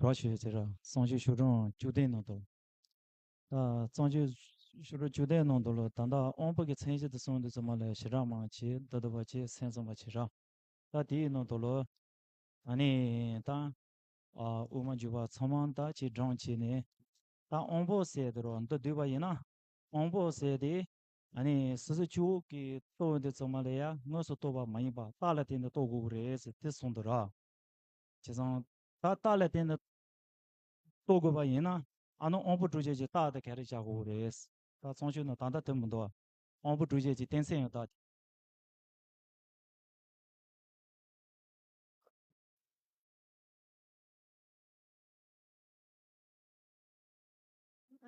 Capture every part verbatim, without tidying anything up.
གྲོགས་ཤིག་ཡོད་ཚེ་ར་གཙང་ཆུ་ཤོག་གྲངས་བཅུ་བདུན་ནང་དུ། ད་གཙང་ཆུ་ཤོག་གྲངས་བཅུ་བདུན་ནང་དུ་ལ་ད་ལྟ་དབང་པོ་གི་མཚན་གཞི་དུ་སོང་དུས་ཙམ་པ་ལ་ཞེ་དྲག་མང་ཆེ་འདི་འདུག་པ་ཆེ་སེམས་ཙམ་པ་ཆེ་ར། ད་དེའི་ནང་དུ་ལ་ད་ནི་ད་ཨ་དབུ་མ་འཇུག་པ་ཚང་མ་ད་ཅིག་སྦྲང་བྱས་ནས་ད་དབང་པོ་ཟེར་དུ་ར་འདི་བསྡུས་པ་ཡིན་ན། དབང་པོ་ཟེར་དེ་ཨ་ནི་སོ་སོ་སྐྱེ་བོ་གིས་རྟོགས་འདི་ཚང་མ་ལ་ཡ་དངོས་སུ་རྟོགས་པ་མ་ཡིན་པ་རྟགས་ལ་བརྟེན་ནས་རྟོགས་དགོས་ཀྱི་རེད་ཟེར་དེ་གསུངས་འདུག་ར། བྱས་ཙང་ད་རྟགས་ལ་བརྟེན་ནས་རྟོགས་དགོས་པ་ཡིན་ན་ཨ་ནི་དབང་པོ་དྲུག་ཅན་གྱི་རྟགས་དེ་ག་རེ་བྱ་དགོས་རེད། ད་གཙང་ཆུ་ནང་ད་ལྟ་དེ་མི་འདུག་དབང་པོ་དྲུག་ཅན་གྱི་གཏན་ཚིགས་ཡང་དག་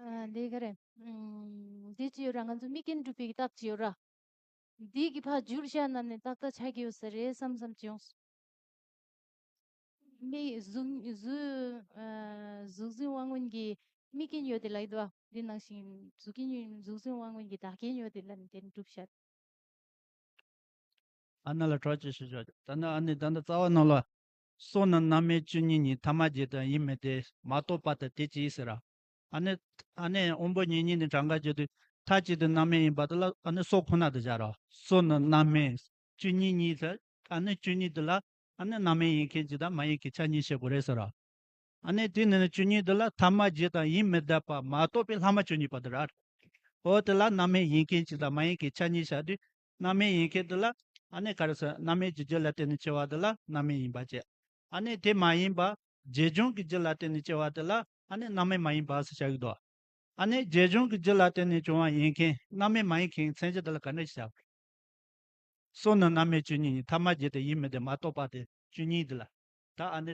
ཨ་འདི་ག་རེ། ཨམ། འདི་ཅི་ཡོད་ར། ང་ཚོ་དམིགས་རྐྱེན་སྒྲུབ་པའི་རྟགས་ཅི་ཡོད་ར། འདི་གི་ཕར་བསྒྱུར་བྱས་ན་ནི་ཏག་ཏག་ཆགས་ཀྱི་ཡོད་ས་རེད་བསམ་བསམ་ཅི་ཡོང་། མིག་གཟུགས་གཟུགས་ཨ་གཟུགས་འཛིན་དབང་མངོན་གྱི་དམིགས་རྐྱེན་ཡོད་དེ་ལ་ཡིན་དོ། འདི་ནང་བཞིན་གཟུགས་རྐྱེན་གཟུགས་འཛིན་དབང་མངོན་གྱི་བདག་རྐྱེན་ཡོད་དེ་ལ་ནི་དེ་ནི་སྒྲུབ་བྱ། ཨ་ན་ལ་གྲོགས་ཅིག་ཞུ་ཆོག་ད་ནི་ཨ་ནི་ད་ནི་རྩ་བ་ནང་ལ། སོ་ནི་རྣམ་སྨིན་བཅུ་གཉིས་ཉིད། ཐ་མ་རྒྱུ་དང་ཡིད་མི་བདེ། མ་རྟོགས་པ་དང་དེ་ཅི་ཡིན་ཟེར་ར། ཨ་ནི་ཨ་ནི་དབང་པོ་གཉིས་གཉིས་ནི་གྲངས་ཀ་བརྗོད་དུས་མཐའ་གཅིག་ཏུ་རྣམ་སྨིན་ཡིན་པ་དེ་ལ་ཨ་ནི་སོ་ཁོ་ན་དུ་བཞག་ར། སོ་ནི་རྣམ་སྨིན་བཅུ་གཉིས་ཉིད་ཟེར། ཨ་ནི་བཅུ་གཉིས་དེ་ལ་ཨ་ནི་རྣམ་སྨིན་ཡིན་མཁན་གཅིག་དང་མ་ཡིན་མཁན་ཆ་གཉིས་བཤད་དགོས་རེད་ཟེར་ར། ཨ་ནི་དེ་ནི་བཅུ་གཉིས་དེ་ལ་ཐ་མ་རྒྱུ་དང་ཡིད་མི་བདེ་བ་མ་གཏོགས་པའི་ལྷག་མ་བཅུ་གཉིས་པ་དེ་ར། འོ་དེ་ལ་རྣམ་སྨིན་ཡིན་མཁན་གཅིག་དང་མ་ཡིན་མཁན་ཆ་གཉིས་བཞག་དུས་རྣམ་སྨིན་ཡིན་མཁན་དེ་ལ་ཨ་ནི་ག་རེ་ཟེར། རྣམ་སྨིན་གྱི་རྒྱུ་ལ་བརྟེན་ནས་སྐྱེ་བ་དེ་ལ་རྣམ་སྨིན་ཡིན་པ་བྱས། ཨ་ནི་དེ་མ་ཡིན་པ་བྱེད་བྱུང་གི་རྒྱུ་ལ་བརྟེན་ནས་སྐྱེ་བ་དེ་ལ་ཨ་ནི་རྣམ་སྨིན་མ་ཡིན་པ་ཟེར་བྱ་གི་འདུག་ཨ་ནི་བྱེད་བྱུང་གི་རྒྱུ་ལ་བརྟེན་ནས་བྱུང་བ་ཡིན་མཁན་རྣམ་སྨིན་མ་ཡིན་མཁན་མཚན་གཞི་དེ་ལ་ག་འདྲ་ཞིག་བྱ་དགོས། སོ་ནི་རྣམ་སྨིན་བཅུ་གཉིས་ཉིད། ཐ་མ་རྒྱུ་དང་ཡིད་མི་བདེ་མ་རྟོགས་པ་དེ་བཅུ་གཉིས་འདི་ལ། ད་ཨ་ནི།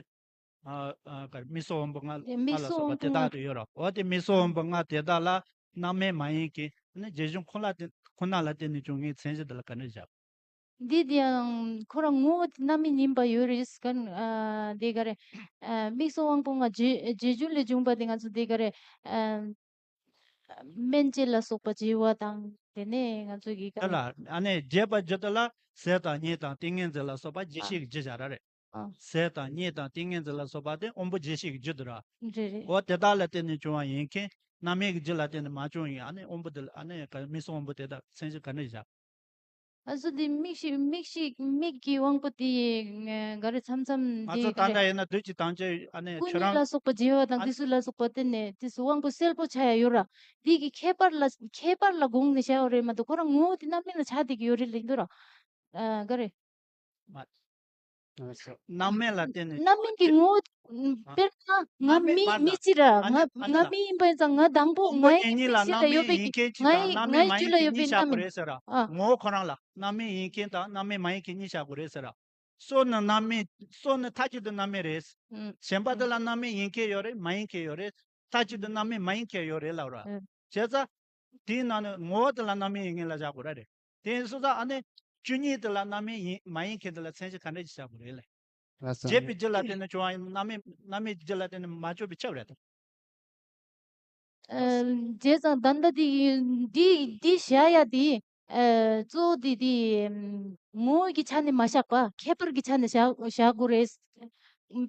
ཨ་ཨ་ག་རེ་མིག་སོགས་དབང་པོ་ལྔ། ཨ་མིག་ལ་སོགས་སོགས་པ་དེ་དག་ཏུ་ཡོད་རོ། འོ་དེ་མིག་སོགས་དབང་པོ་ལྔ་དེ་དག་ལ་རྣམ་སྨིན་མ་ཡིན་གྱི་ཨ་ནི་བྱེད་བྱུང་ཁོ་ལ་དེ་ཁོ་ན་ལ་བརྟེན་ནས་བྱུང་ངའི་མཚན་གཞི་དེ་ལ་ག་འདྲ་བཞག་འདི་དེའང་ཁོ་རང་ངོ་བོ་དེ་རྣམ་སྨིན་ཡིན་པ་ཡོད་རེད་ག་ཨ་དེ་ག་རེ། ཨ་མིག་སོགས་དབང་པོ་ལྔ་རྗེས་རྗེས་འཇུག་ལས་བྱུང་བ་དེ་ང་ཚོ་དེ་ག་རེ། ཨ། སྨན་དཔྱད་ལ་སོགས་པ་བྱེད་པ་དང་དེ་ནས་ང་ཚོ་གི་དེ་ལ་ཨ་ནི་རྒྱས་པར་བརྗོད་དེ་ལ་ཟས་དང་གཉིད་དང་ཏིང་ངེ་འཛིན་ལ་སོགས་པ་བརྗོད་ཨ། བྱེད་ཀྱི་རྒྱུ་བྱ་ར་རེད། ཨ། ཟས་དང་གཉིད་དང་ཏིང་ངེ་འཛིན་ལ་སོགས་པ་དེ་དབང་པོ་བརྗོད་བྱེད་ཀྱི་རྒྱུ་དེ་ར། རེད་རེད། འོ་དེ་དག་ལ་བརྟེན་ནས་བྱུང་བ་ཡིན་མཁན་རྣམ་སྨིན་གྱི་རྒྱུ་ལ་བརྟེན་ནས་མ་བྱུང་ཡིན་ཨ་ནི་དབང་པོ་དེ་ལ་ཨ་ནི་མིག་སོགས་དབང་པོ་དེ་དག་མཚན་གཞི་ག་འདྲ་བཞག་ཨ་སོ་དེ་མིག་ཤེས་མིག་ཤེས་མིག་གི་དབང་པོ་དེ་ང་ག་རེ་མཚམས་མཚམས་ང་དེ་ཚོ་ག་ད་རེ། ལྟ་ཡིན་ན་དུས་ཀྱི་དང་ཆ་ཨ་ནི་ཁྱོད་རང་ལ་སོགས་པ་བརྗེ་བ་དང་ཨ་དེ་ཚོ་ལ་སོགས་པ་དེ་ནས་དེ་ཚོ་དབང་པོ་གསལ་པོ་ཆགས་ཡ་ཡོད་ར། དེ་གི་ཁྱད་པར་ལ་ཁྱད་པར་ལ་དགོངས་ནས་བྱ་ཡོད་རེད་མ་གཏོགས་ཁོ་རང་ངོ་བོ་དེ་རྣམ་སྨིན་ལ་ཆགས་བསྡད་ཀྱི་ཡོད་རེད་ལབ་འདུག་ར། ཨ་ག་རེ། མ། རྣམ་སྨིན་ལ་བརྟེན་ནས་རྣམ་སྨིན་གྱི་ངོ་བོ། ཨ། དཔེར་ན་ང་མི་མི་གཅིག་ར་ང་ང་མི་ཡིན་པ་ཡིན་ཙང་ང་དང་པོ་ང་ཡི་མི་ཚེ་ལ་ཡོད་པའི་ང་ཡི་ང་ཡི་རྒྱུད་ལ་ཡོད་པའི་རྣམ་སྨིན། ཨ། ངོ་བོ་ཁོ་རང་ལ་རྣམ་སྨིན་ཡིན་མཁན་དང་རྣམ་སྨིན་མ་ཡིན་མཁན་གཉིས་བཞག་དགོས་རེད་ཟེར་ར། སོ་ནི་རྣམ་སྨིན། སོ་ནི་མཐའ་གཅིག་ཏུ་རྣམ་སྨིན་རེད། ཨུམ། གཞན་པ་དེ་ལ་རྣམ་སྨིན་ཡིན་མཁན་ཡོད་རེད་མ་ཡིན་མཁན་ཡོད་རེད། མཐའ་གཅིག་ཏུ་རྣམ་སྨིན་མ་ཡིན་མཁན་ཡོད་རེད་ལབ་ར། ཨུམ། བྱས་ཙང་། དེའི་ནང་ནས་ངོ་བོ་དེ་ལ་རྣམ་སྨིན་ཡིན་མཁན་ལ་བཞག་དགོས་ར་རེད། དེ་ཡིན་སོང་ཙང་ཨ་ནི། བཅུ་གཉིས་དེ་ལ་རྣམ་སྨིན་ཡིན་མ་ཡིན་མཁན་དེ་ལ་མཚན་གཞི་ག་འདྲ་ཞིག་བཞག་དགོས་རེད་ལ། ལགས་སོ། བྱས་པའི་རྒྱུ་ལ་བརྟེན་ནས་བྱུང་བ་ཡིན་རྣམ་སྨིན་རྣམ་སྨིན་གྱི་རྒྱུ་ལ་བརྟེན་ནས་མ་བྱུང་བའི་ཁྱབ་རེད་དམ། ཨ། བྱས་ཙང་ད་ལྟ་འདི་འདི་འདི་བཞག་ཡ་དེ་ཨ་གཙོ་བོ་དེ་དེ་ངོ་བོ་གི་ཆ་ནས་མ་བཞག་པ་ཁྱད་པར་གྱི་ཆ་ནས་བཞག་བཞག་དགོས་རེད།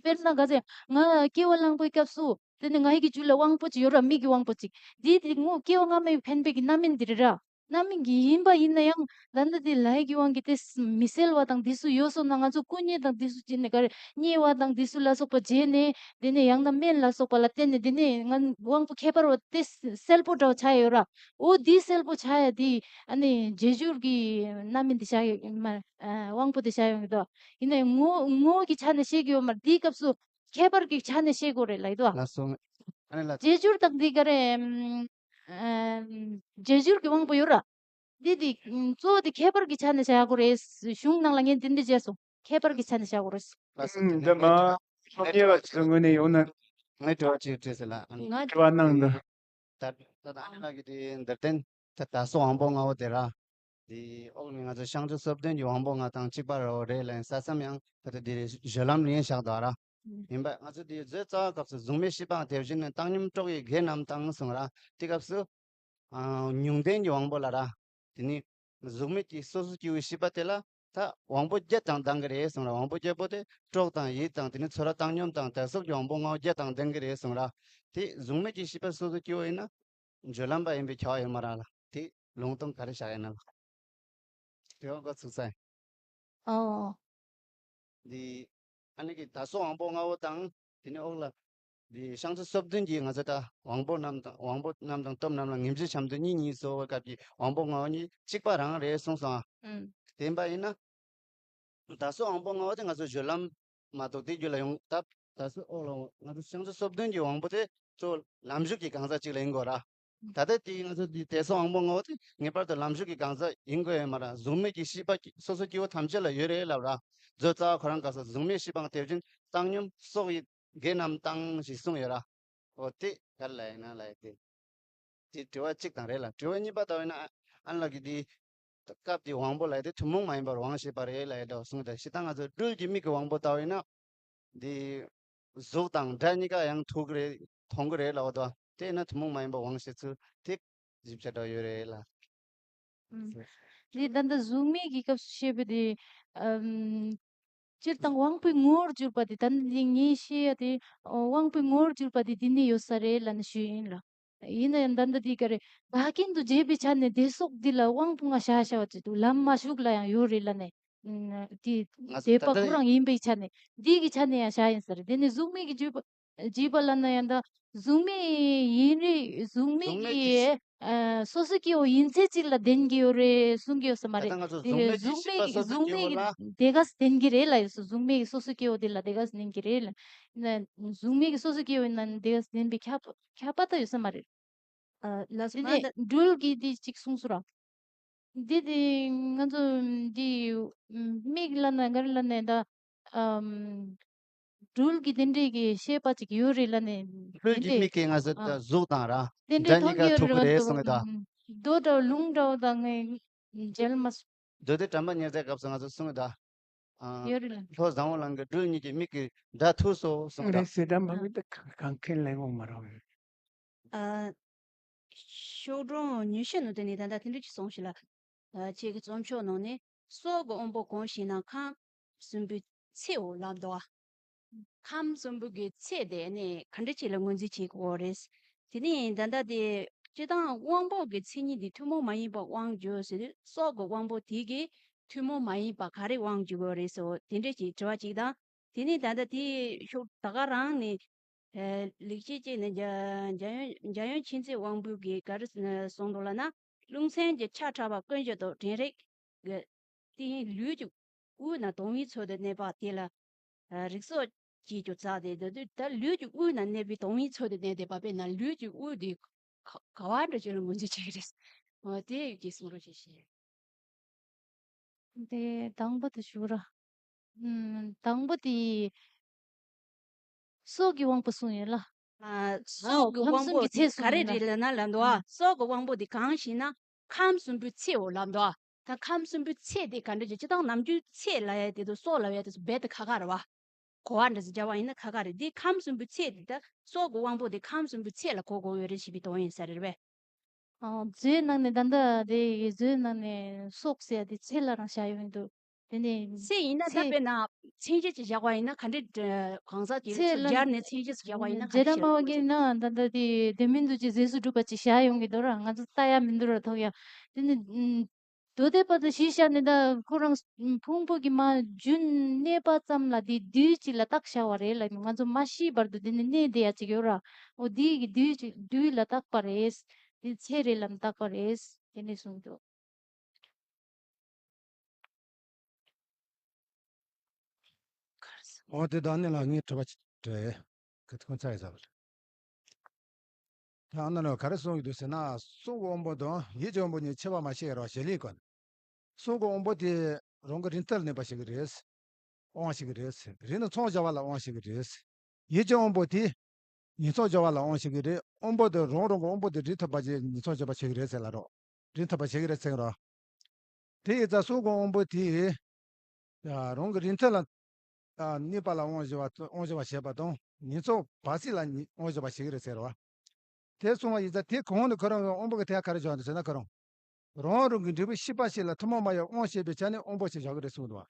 དཔེར་ན་ག་ཚོད་ང་སྐྱེ་བ་བླངས་པའི་སྐབས་སུ་དེ་ནི་ང་ཡི་གི་རྒྱུད་ལ་དབང་པོ་གཅིག་ཡོད་ར་མིག་གི་དབང་པོ་གཅིག་འདི་དེ་ངོ་སྐྱེ་བ་སྔ་མའི་འཕེན་པའི་གི་རྣམ་སྨིན་འདི་རེད་ར། རྣམ་སྨིན་གྱི་ཡིན་པ་ཡིན་ན་ཡང་ད་ལྟ་དེ་ལྷའི་གི་དབང་གིས་དེ་མི་གསལ་བ་དང་དེ་ཚོ་ཡོད་སོང་ན་ང་ཚོ་སྐུ་མཉེ་དང་དེ་ཚོ་བྱས་ནས་ག་རེ་མཉེ་བ་དང་དེ་ཚོ་ལ་སོགས་པ་བྱས་ནས་དེ་ནས་ཡང་ན་སྨན་ལ་སོགས་པ་ལ་བརྟེན་ནས་དེ་ནས་ང་དབང་པོ་ཁྱད་པར་བ་དེ་གསལ་པོ་འདྲ་བ་ཆགས་ཡོད་ར། འོ་དེ་གསལ་པོ་ཆགས་ཡ་དེ་ཨ་ནི་རྗེས་འཇུག་གི་རྣམ་སྨིན་དེ་བཞག་ཡོད་མ་དབང་པོ་དེ་བཞག་ཡོང་གི་འདུག་ཡིན་ན་ཡང་ངོ་ངོ་གི་ཆ་ནས་ཤེས་ཀྱི་ཡོད་མ་རེད་དེའི་སྐབས་སུ་ཁྱད་པར་གྱི་ཆ་ནས་ཤེས་དགོས་རེད་ལབ་ཀྱི་འདུག་ལགས་སོ། ཨ་ནི་ལ། རྗེས་འཇུག་དང་འདི་ག་རེ། ཨམ། རྗེས་འཇུག་གི་དབང་པོ་ཡོད་ར། འདི་འདི་གཙོ་བོ་འདི་ཁྱད་པར་གྱི་ཆ་ནས་བྱ་དགོས་རེད། གཞུང་ནང་ལ་ངས་འདི་འདྲ་བྱས་སོང་ཁྱད་པར་གྱི་ཆ་ནས་བྱ་དགོས་རེད། ལགས་སོ། འདི་མ་ཚོགས་གཉིས་པ་ཚོའི་ངོས་ནས་ཡོང་ན་ངས་དྲི་བ་གཅིག་དྲིས་ཟེར་ལ། ང་དྲི་བ་གནང་འདུག་ད་ད་ད་ཨ་ལ་གི་དེ་འདིར་བརྟེན་ད་ད་སོ་དབང་པོ་ལྔ་བོ་དེ་ར། དེ་འོག་ནས་ང་ཚོ་བྱང་ཆུབ་སོ་བདུན་གྱི་དབང་པོ་ལྔ་དང་གཅིག་པ་རེད་ལབ་ས་ཙམ་ཡང་ད་ལྟ་དེ་བཞུད་ལམ་ལ་ཡིན་བཞག་འདུག་ར། ཡིན་པ་ང་ཚོ་དེ་བཟོས་རྩ་བ་སྐབས་སུ་གཟུགས་མེད་ཤེས་པའང་དེ་བཞིན་ནི་བཏང་སྙོམས་གྲོགས་ཡི་དགེ་རྣམས་དང་གསུངས་ར། དེ་སྐབས་སུ་ཨ་མྱོང་ལྡན་གྱི་དབང་པོ་ལ་ར། དེ་ནི་གཟུགས་མེད་ཀྱི་སོ་སོ་སྐྱེ་བོའི་ཤེས་པ་དེ་ལ་ ད་དབང་པོ་བརྒྱད་དང་ལྡན་གྱི་རེད་གསུངས་ར། དབང་པོ་བརྒྱད་པོ་དེ་གྲོགས་དང་ཡིད་དང་དེ་ནས་ཚོར་བ་བཏང་སྙོམས་དང་དད་སོགས་ཀྱི་དབང་པོ་ལྔ་བོ་བརྒྱད་དང་ལྡན་གྱི་རེད་གསུངས་ར། དེ་གཟུགས་མེད་ཀྱི་ཤེས་པ་སོ་སོ་སྐྱེ་བོ་ཡིན་ན་སྦྱོར་ལམ་པ་ཡིན་པའི་ཁྱབ་པ་ཡོད་མ་རེད་ལ། དེ་ལུང་སྟོན་ག་རེ་བཞག་ཡིན་ན་ལ། དེ་བ་འགོ་ཚུགས་ས་ཡིན། ཨོ། འདི་ཨ་ནི་གི་དད་སོགས་དབང་པོ་ལྔ་བོ་དང་དེ་ནས་འོག་ལ་འདི་བྱང་ཆུབ་སོ་བདུན་གྱི་ང་ཚོ་ད་དབང་པོ་རྣམས་དང་དབང་པོ་རྣམས་དང་སྟོབས་རྣམས་ལ་ངེས་འབྱེད་བྱམས་བརྩེ་གཉིས་གཉིས་སོ་བའི་སྐབས་ཀྱི་དབང་པོ་ལྔ་བོ་གཉིས་གཅིག་པ་རང་རེད་གསུངས་སོང་ཨ། ཨུམ། བདེན་པ་ཡིན་ན། དད་སོགས་དབང་པོ་ལྔ་བོ་དེ་ང་ཚོ་སྦྱོར་ལམ་མ་གཏོགས་དེ་རྒྱུད་ལ་ཡོང་སྟབས་དད་སོགས་འོག་ལ་ང་ཚོ་བྱང་ཆུབ་སོ་བདུན་གྱི་དབང་པོ་དེ་གཙོ་བོ་ལམ་ཞུགས་ཀྱི་གང་ཟག་ཅིག་ལ་ཡིན་དགོས་ར། ད་ལྟ་དེ་ང་ཚོ་འདི་དད་སོགས་དབང་པོ་ལྔ་བོ་དེ་ངེས་པར་དུ་ལམ་ཞུགས་ཀྱི་གང་ཟག་ཡིན་དགོས་ཡོད་མ་ར། གཟུགས་མེད་ཀྱི་ཤེས་པ་སོ་སོ་སྐྱེ་བོ་ཐམས་ཅད་ལ་ཡོད་རེད་ལབ་ར། མཛོད་རྩ་བ་ཁོ་རང་སྐབས་སུ་གཟུགས་མེད་ཤེས་པའང་དེ་བཞིན་བཏང་སྙོམས་སོགས་ཡི་དགེ་རྣམས་བཏང་ཞེས་གསུངས་ཡོད་ར། འོ་དེ་ག་རེ་ལབ་ཡིན་ན་ལབ་ཡ་དེ། དེ་དྲི་བ་གཅིག་དང་རེད་ལ། དྲི་བ་གཉིས་པ་ལྟ་བས་ན་ཨ་ཨ་ནི་ལགས་ཀྱིས་དེ་སྐབས་དེའི་དབང་པོ་ལབ་ཡ་དེ་ཐུན་མོང་མ་ཡིན་པར་དབང་བྱེད་པ་རེད་ལབ་ཡ་འདྲ་བ་གསུངས་ཏེ། སྤྱིར་བཏང་ང་ཚོ་སྦྲུལ་གྱི་མིག་གི་དབང་པོ་ལྟ་བས་ན་དེ་གཟུགས་དང་སྒྲ་གཉིས་ཀ་ཡང་ཐུག་གི་རེད་མཐོང་གི་རེད་ལབ་པ་དང་། དེས་ན་ཐུན་མོང་མ་ཡིན་པར་དབང་བྱེད་ཚུལ་དེ་ཞིབ་ཆ་འདྲ་ཡོད་རེད་ལ། ཨུམ། འདི་ད་ལྟ་གཟུགས་མེད་ཀྱི་སྐབས་སུ་བཤད་པ་དེ། ཨམ། སྤྱིར་བཏང་དབང་པོའི་ངོ་བོར་གྱུར་པ་དེ། ད་ནི་འདི་ངས་བཤད་ཡ་དེ། ཨོ། དབང་པོའི་ངོ་བོར་གྱུར་པ་དེ་འདི་ནས་ཡོད་ས་རེད་ལབ་ནས་ཞུས་ཡིན་ལ། ཡིན་ན་ཡང་ད་ལྟ་འདི་ག་རེ། བདག་རྐྱེན་དུ་བྱས་པའི་ཆ་ནས་དད་སོགས་འདི་ལ་དབང་པོ་ལྔ་བཞག་བཞག་པ་ཅིག་འདུག་ལམ་མ་ཞུགས་ལ་ཡང་ཡོད་རེད་ལབ་ནས། ཨུམ། དེ་ང་ཚོ་དད་པ་ད་ལྟ་ཁོ་རང་ཡིན་པའི་ཆ་ནས་འདི་གི་ཆ་ནས་ཡང་བཞག་ཡིན་ས་རེད། དེ་ནས་གཟུགས་མེད་ཀྱི་བརྗོད་པ། བརྗོད་པ་ལབ་ན་ཡང་ད་གཟུགས་མེད་ཡིན་རེད། གཟུགས་མེད་གཟུགས་མེད་ཀྱི་ཀྱི་ཨ་སོ་སོ་སྐྱེ་བོ་ཡིན་ཚད་ཅིག་ལ་ལྡན་གྱི་ཡོད་རེད་གསུང་གི་ཡོད་ས་མ་ད་རེད། ལྟ་ང་ཚོ་དེ་གཟུགས་མེད་ཀྱི་གཟུགས་ཤེས་པ་མེད་ཀྱི་སོ་སོ་གཟུགས་སྐྱེ་མེད་བོ་ཀྱི་ལ། དེ་ག་ལྡན་གྱི་རེད་ལབ་ཡོད་ས། གཟུགས་མེད་ཀྱི་སོ་སོ་སྐྱེ་བོ་དེ་ལ་དེ་ག་ལྡན་གྱི་རེད་ལ། ན་གཟུགས་མེད་ཀྱི་སོ་སོ་སྐྱེ་བོ་ཡིན་ན་དེ་ག་ལྡན་པའི་ཁྱབ་ཁྱབ་པ་ད་ཡོད་ས་མ་རེད། ཨ་ལགས་སོ། དེ་མ་ནས་ད་སྦྲུལ་གྱི་དེ་གཅིག་གསུངས་སོང་ར། འདི་དེ་ང་ཚོ་འདི་མིག་ལ་ན་ག་རེ་ལ་ནས་ད་ཨམ་སྦྲུལ་གྱི་དེ་འདྲས་ཀྱི་ཤེས་པ་ཅིག་ཡོད་རེད་ལ་ནས། སྦྲུལ་དེ་གྱི་འདྲས་མིག་གིས་ང་ཚོ་ཨ་ད་གཟུགས་དང་ར་དེ་འདྲས་སྒྲ་གཉིས་མཐོང་གི་ཀ་ཡོད་ཐུག་རེད་གི་ལབ་རེད་གསུངས་གི་ད། ཏོ་འདྲ་བོ་ལུང་འདྲ་བོ་དང་ངས་མཇལ་མ་སོང་། མདོ་སྡེ་དྲན་པ་ཉེར་མཚན་སྐབས་སུ་ང་ཚོ་གསུངས་གི་ད། ཨ་ཡོད་རེད་ལ། ལྷོ་བཟང་བོ་ལང་གི་སྦྲུལ་གཉིས་ཀྱི་མིག་གིས་སྒྲ་ཐོས་སོ་གསུངས་གི་ད། རེད་ཟེར་སྒྲ་མ་ཨ་མི་ད་གང་གང་ཁེལ་ལེན་དགོས་མ་རེད། ཨ། ཤོག་གྲངས་ཉི་ཤུ་ནང་དེ་ནས་ད་ལྟ་དེ་འདྲ་ཅིག་གསུངས་ཤིག་ལ། ཨ། ཁྱེད་ཀྱི་རྩོམ་ཤོག་ནང་ནས་སྲོག་གི་དབང་པོ་གང་ཞེ་ན་ཁམས་གསུམ་པོའི་ཚེ་འོ་ལབ་འདུག་ཨ། ཁམས་གསུམ་པོ་གི་ཚེ་དེ་ནས་ག་འདྲ་ཅིག་ལ་ངོས་འཛིན་བྱེད་དགོས་རེད། དེ་ནས་ད་ལྟ་དེ་སྤྱིར་བཏང་དབང་པོ་གི་མཚན་ཉིད་འདི་ཐུན་མོང་མ་ཡིན་པ་དབང་བསྒྱུར་ཟེར་དུས་སྲོག་གི་དབང་པོ་དེ་གི་ཐུན་མོང་མ་ཡིན་པ་ག་རེ་དབང་བསྒྱུར་དགོས་རེད་ཟེར་བ་དེ་འདྲ་ཅིག་དྲི་བ་ཅིག་དང་། དེ་ནས་ད་ལྟ་དེ་ཤོག་ད་ག་རང་ནས། ཨ། ལེགས་བཤད་ཅིག་ནས་འཇམ་འཇམ་དབྱངས་འཇམ་དབྱངས་མཁྱེན་བརྩེ་དབང་པོ་གིས་ག་རེ་གསུངས་འདུག་ལབ་ན། རླུང་སེམས་ཀྱི་ཆ་ཕྲ་བ་ཀུན་གཞི་དང་དྲན་རེག་གི་སྟེང་ལུས་ཀྱི་དབུས་ན་དང་བའི་ཚུལ་དུ་གནས་པ་དེ་ལ། ཨ། རིགས་སོགས་ཀྱིས་ཀྱང་རྩ་དེ་འདོད་དུས་ད་ལུས་ཀྱི་དབུས་ན་གནས་པའི་དང་བའི་ཚུལ་དུ་གནས་བསྡད་པ་དཔེར་ན་ལུས་ཀྱི་དབུས་དེ་ག་ག་བ་འདྲ་ཅིག་ལ་ངོས་འཛིན་བྱེད་ཀྱི་རེད། འོ་དེ་ཡི་གེ་གསུང་རོགས་བྱེད་ཞེས། དེ་དང་པོ་དེ་ཞུ་ར། ཨུམ། དང་པོ་དེ་སྲོག་གི་དབང་པོ་གསུངས་ཡོད་ལ། ཨ། སྲོག་གི་དབང་པོ་དེ་ག་རེ་རེད་ལབ་ན་ལབ་འདུག་ཨ། སྲོག་གི་དབང་པོ་དེ་གང་ཞེ་ན་ཁམས་གསུམ་པོའི་ཚེ་འོ་ལབ་འདུག་ཨ། ད་ཁམས་གསུམ་པོའི་ཚེ་དེ་ག་འདྲ་ཅིག་སྤྱིར་བཏང་ནམ་རྒྱུན་ཚེ་ལབ་ཡ་དེ་དང་སྲོག་ལབ་ཡ་དེ་ཚོ་རྦད་དེ་ཁ་ཁ་རེད་བ། གོ་བ་འདྲ་ཟིག་རྒྱག་པ་ཡིན་ན་ཁ་ཁ་རེད། འདི་ཁམས་གསུམ་པོའི་ཚེ་འདི་ད་སྲོག་གི་དབང་པོ་འདི་ཁམས་གསུམ་པོའི་ཚེ་ལ་གོ་དགོས་ཡོད་རེད་ཞེས་པའི་དོན་ཡིན་ས་རེད་པས། ཨ། མཛོད་ནང་ནས་ད་ལྟ་དེ་མཛོད་ནང་ནས་སྲོག་ཟེར་ཡ་དེ་ཚེ་ལ་རང་བཞག་ཡོད་འདུག་དེ་ནས་ཚེ་ཡིན་ན་ད་ཚེ་དཔེར་ན་མཚན་གཞི་ཅིག་བཞག་པ་ཡིན་ན་ག་འདྲའི་གང་ཟག་ཅིག་ཚེ་ལ་སྦྱར་ནས་མཚན་གཞི་ཅིག་བཞག་པ་ཡིན་ན་ག་འདྲ་བྱེད་ན་དགོས་ཀྱི་ན་ད་ལྟ་དེ་དེ་མིན་འདུག་ཅེས་ཟས་སུ་གྲུབ་པ་ཅིག་བཞག་ཡོང་གི་འདུག་ར། ང་ཚོ་ལྟ་ཡ་མི་འདུག་ར། ཐོག་ཡ་དེ་ནི། མདོ་སྡེ་པ་དང་གཞི་བཞག་ནས་ད་ཁོ་རང་ཕུང་པོ་གི་མ་རྒྱུན་གནས་པ་ཙམ་ལ་དེ་དུས་གཅིག་ལ་བཏགས་བཞག་པ་རེད་ལ། ང་ཚོ་མ་ཤི་བར་དུ་དེ་ནི་གནས་བསྡད་ཡ་ཅིག་ཡོད་ར། འོ་དེ་གི་དུས་གཅིག་དུས་ལ་བཏགས་པ་རེད། དེ་ཚེ་རེད་ལ་མི་བཏགས་པ་རེད། དེ་ནས་གསུངས་འདུག་འོ་དེ་དང་ནི་ལ་ངས་དྲི་བ་ཅིག་དྲིས། ཁ་ཐུག་ཚ་ཡི་ཟ་བ་ལ། ད་ཨ་ན་ནོ་ག་རེ་གསུང་གི་འདུག་ཟེར་ན། སྲོག་གི་དབང་པོ་དང་ཡིད་ཀྱི་དབང་པོ་གཉིས་ཕྱེ་བ་མ་ཤེས་རོགས་ཞེས་ལེན་དགོས། སྲོག་གི་དབང་པོ་དེ་རང་གི་རིན་ཐང་ལ་གནས་པ་ཞིག་རེད། དབང་ཞིག་རེད། རིན་ནི་མཚམས་སྦྱར་བ་ལ་དབང་ཞིག་རེད། ཡིད་ཀྱི་དབང་པོ་དེ་ཉིང་མཚམས་སྦྱར་བ་ལ་དབང་ཞིག་རེད། དབང་པོ་དེ་རང་རང་གི་དབང་པོ་དེ་རིག་ཐུབ་པ་ཅིག་ཉིང་མཚམས་སྦྱར་བ་ཞིག་རེད་ཟེར་ལ་རོགས། རིག་ཐུབ་པ་ཞིག་རེད་ཟེར་རོགས། དེ་ཡིན་ཙང་སྲོག་གི་དབང་པོ་དེ། ཡ། རང་གི་རིན་ཐང་ལ། ཨ། གནས་པ་ལ་དབང་བྱེད་པ་དབང་བྱེད་པ་བྱེད་པ་དང་ཉིང་མཚམས་བར་སྲིད་ལ་དབང་བྱེད་པ་ཞིག་རེད་ཟེར་བ། དེ་གསུངས་པ་ཡིན་ཙང་དེ་གོང་ནས་ཁོ་རང་གི་དབང་པོ་གི་ཐད་ག་རེ་བྱུང་འདུག་ཟེར་ན། ཁོ་རང་ རང་རང་གི་འབྲས་བུ་ཤེས་པ་ཞིག་ལ་ཐུན་མོང་མ་ཡིན་པ་དབང་བྱེད་པའི་ཆ་ནས་དབང་པོ་ཞེས་བྱ་གི་རེད་གསུངས་འདུག་བ།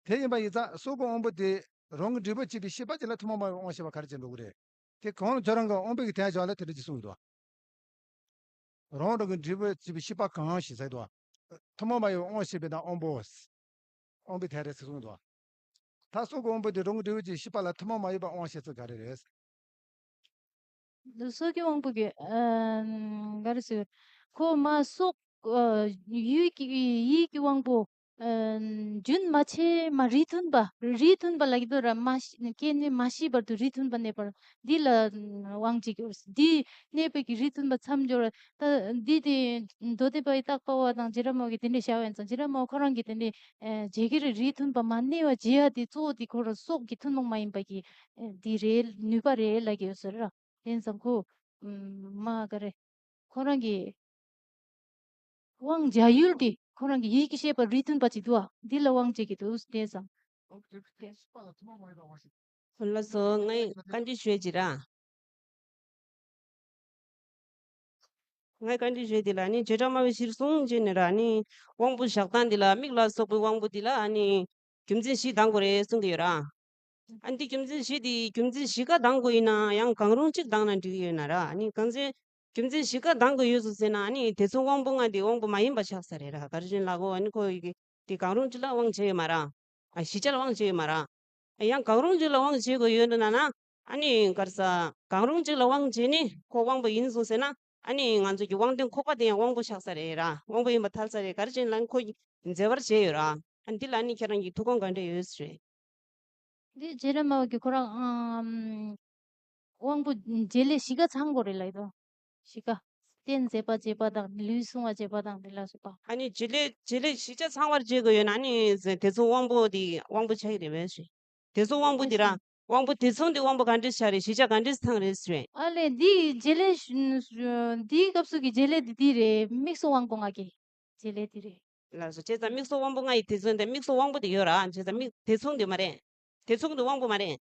དེ་ཡིན་པ་ཡིན་ཙང་སོགས་ཀྱི་དབང་པོ་དེ་རང་གི་འབྲས་བུ་བྱེད་པའི་ཤེས་པ་ཅིག་ལ་ཐུན་མོང་མ་ཡིན་པའི་དབང་བྱེད་པ་ག་རེ་བྱེད་འགྲོ་གི་རེད། དེ་གང་ཁྱོད་རང་གི་དབང་པོ་གི་དོན་བྱ་ལ་དེ་འདྲ་ཅིག་གསུངས་འདུག་བ། རང་རང་གི་འབྲས་བུ་བྱེད་པའི་ཤེས་པ་གང་ཞེས་ཟེར་དུས། ཐུན་མོང་མ་ཡིན་པའི་དབང་ཞེས་པའི་དང་དབང་པོ། དབང་པོའི་དོན་རེད་ཟེར་གསུངས་འདུག་ད་སོགས་ཀྱི་དབང་པོ་དེ་རང་གི་འབྲས་བུ་གྱི་ཤེས་པ་ལ་ཐུན་མོང་མ་ཡིན་པའི་དབང་ཞེས་ཚུལ་ག་རེ་རེད། སོགས་ཀྱི་དབང་པོ་གི་ཨ་ག་རེ་ཟེར། ཁོ་མ་སོགས་ཨ་ཡུལ་གྱི་ཡིད་ཀྱི་དབང་པོ། ཨ་རྒྱུན་མ་ཆད་མ་རིས་མཐུན་པ། རིས་མཐུན་པ་ལ་གི་དོ་ར་མ་ཤི་སྐྱེ་གནས་མ་ཤི་བར་དུ་རིས་མཐུན་པ་གནས་པར། འདི་ལ་དབང་བྱེད་ཀྱི་འོ། འདི་གནས་པའི་གི་རིས་མཐུན་པ་མཚམས་སྦྱོར། ད་འདི་དེ་མདོ་སྡེ་པ་ཡི་བརྟག་པ་བ་དང་རྗེ་ར་མོ་གི་དེ་འདྲ་བྱ་བ་ཡིན་ཙང་རྗེ་ར་མོ་ཁོ་རང་གི་དེ་འདྲ་ཨ་བྱེད་ཀྱི་རེད། རིས་མཐུན་པ་མ་གནས་པ་བྱེད་ཡ་དེ་གཙོ་བོ་དེ་ཁོ་རང་སོགས་ཀྱི་ཐུན་མོང་མ་ཡིན་པ་གི་ཨ་དེ་རེད། ནུས་པ་རེད་ལབ་ཀྱི་ཡོད་ཟེར་ར། དེ་ཡིན་ཙང་ཁོ་མ་ག་རེ་ཁོ་རང་གི་དབང་བྱ་ཡུལ་དེ་ཁོ་རང་གི་ཡིད་ཀྱི་ཤེས་པ་རིས་མཐུན་པ་ཅིག་འདུག་ཨ། འདི་ལ་དབང་བྱེད་ཀྱི་འདུག་དེ་ཙང་། ལགས་སོ། ངས་བཀའ་འདྲི་ཞུ་ཡ་ཅིག་ར། ངས་བཀའ་འདྲི་ཞུ་ཡ་དེ་ལ་ནི་བྱེ་བྲག་སྨྲ་བའི་གཞིར་བཟུང་བྱས་ནས་ར་ནི་དབང་པོ་བཞག་སྟངས་འདི་ལ་མིག་ལ་སོགས་པའི་དབང་པོ་འདི་ལ་ནི་རྒྱུ་མཚན་བཞི་ལྡང་དགོས་རེད་གསུང་གི་ཡོད་ར། ཨ་ནི་འདི་རྒྱུ་མཚན་བཞི་དེ་རྒྱུ་མཚན་བཞི་ཀ་ལྡང་དགོས་ཡིན་ན་ཡང་གང་རུང་གཅིག་ལྡང་ན་འགྲིག་གི་ཡོད་ན་ར། ཨ་ནི་གང་ཚེ་རྒྱུ་མཚན་བཞི་ཀ་ལྡང་དགོས་ཡོད་སོང་ཟེར་ན་ཨ་ནི་དེ་མཚུངས་དབང་པོ་ལྔ་དེ་དབང་པོ་མ་ཡིན་པ་ཆགས་ས་རེད་ར། ག་རེ་བྱས་ན་ལབ་དགོས། ཨ་ནི་ཁོ་ཡི་གེ་དེ་གང་རུང་གཅིག་ལ་དབང་བྱས་ཡོད་མ་ར། ཨ་བཞི་ཆ་ལ་དབང་བྱས་ཡོད་མ་ར། ཨ་ཡང་གང་རུང་གཅིག་ལ་དབང་བྱེད་དགོས་ཡོད་འདུག་ན་ན་ཨ་ནི་ག་རེ་ཟ། གང་རུང་གཅིག་ལ་དབང་བྱས་ནས་ཁོ་དབང་པོ་ཡིན་སོང་ཟེར་ན་ཨ་ནི་ང་ཚོ་གི་དབང་དོན་ཁོག་པ་དེ་ཡང་དབང་པོ་ཆགས་ས་རེད་ར། དབང་པོ་ཡིན་པ་ཐལ་ས་རེད། ག་རེ་བྱས་ན་ཁོ་མཛད་པར་བྱས་ཡོད་ར། ཨ་ནི་འདི་ལ་ཨ་ནི་ཁྱེད་རང་གི་ཐུགས་དགོངས་ག་འདྲ་ཡོད་ཟེར། འདི་རྗེ་ར་མ་བ་གི་ཁོ་རང་ཨམ། དབང་པོ་བྱེད་ལས་བཞི་ཀ་ཚང་དགོས་རེད་ལབ་ཡོད། བཞི་ཀ། རྟེན་མཛད་པ་བྱེད་པ་དང་ལུས་བསྲུང་བ་བྱེད་པ་དང་དེ་ལ་སོགས་པ། ཨ་ནི་བྱེད་ལས་བྱེད་ལས་བཞི་ཆ་ཚང་བར་བྱེད་དགོས་ཡོད་ན་ཨ་ནི་དེ་ཚོ་དབང་པོ་དེ་དབང་པོ་ཆགས་ཀྱི་རེད་པས་ཞེས། དེ་ཚོ་དབང་པོ་དེ་ར། དབང་པོ་དེ་ཚོ་འདི་དབང་པོ་ག་འདྲས་ཆགས་རེད། བཞི་ཆ་ག་འདྲས་ཚང་རེད་ཞེས། ཨ་ལས་འདི་བྱེད་ལས་འདིའི་སྐབས་སུ་གི་བྱེད་ལས་འདི་འདི་རེད། མིག་སོགས་དབང་པོ་ལྔ་གི་བྱེད་ལས་འདི་རེད། ལགས་སོ། བྱས་ཙང་མིག་སོགས་དབང་པོ་ལྔ་ཡི་དེ་ཚོ་འདི་མིག་སོགས་དབང་པོ་དེ་ཡོད་ར། བྱས་ཙང་མིག་དེ་ཚོ་འདི་མ་རེད། དེ་ཚོ་འདི་དབང་པོ་མ་རེད།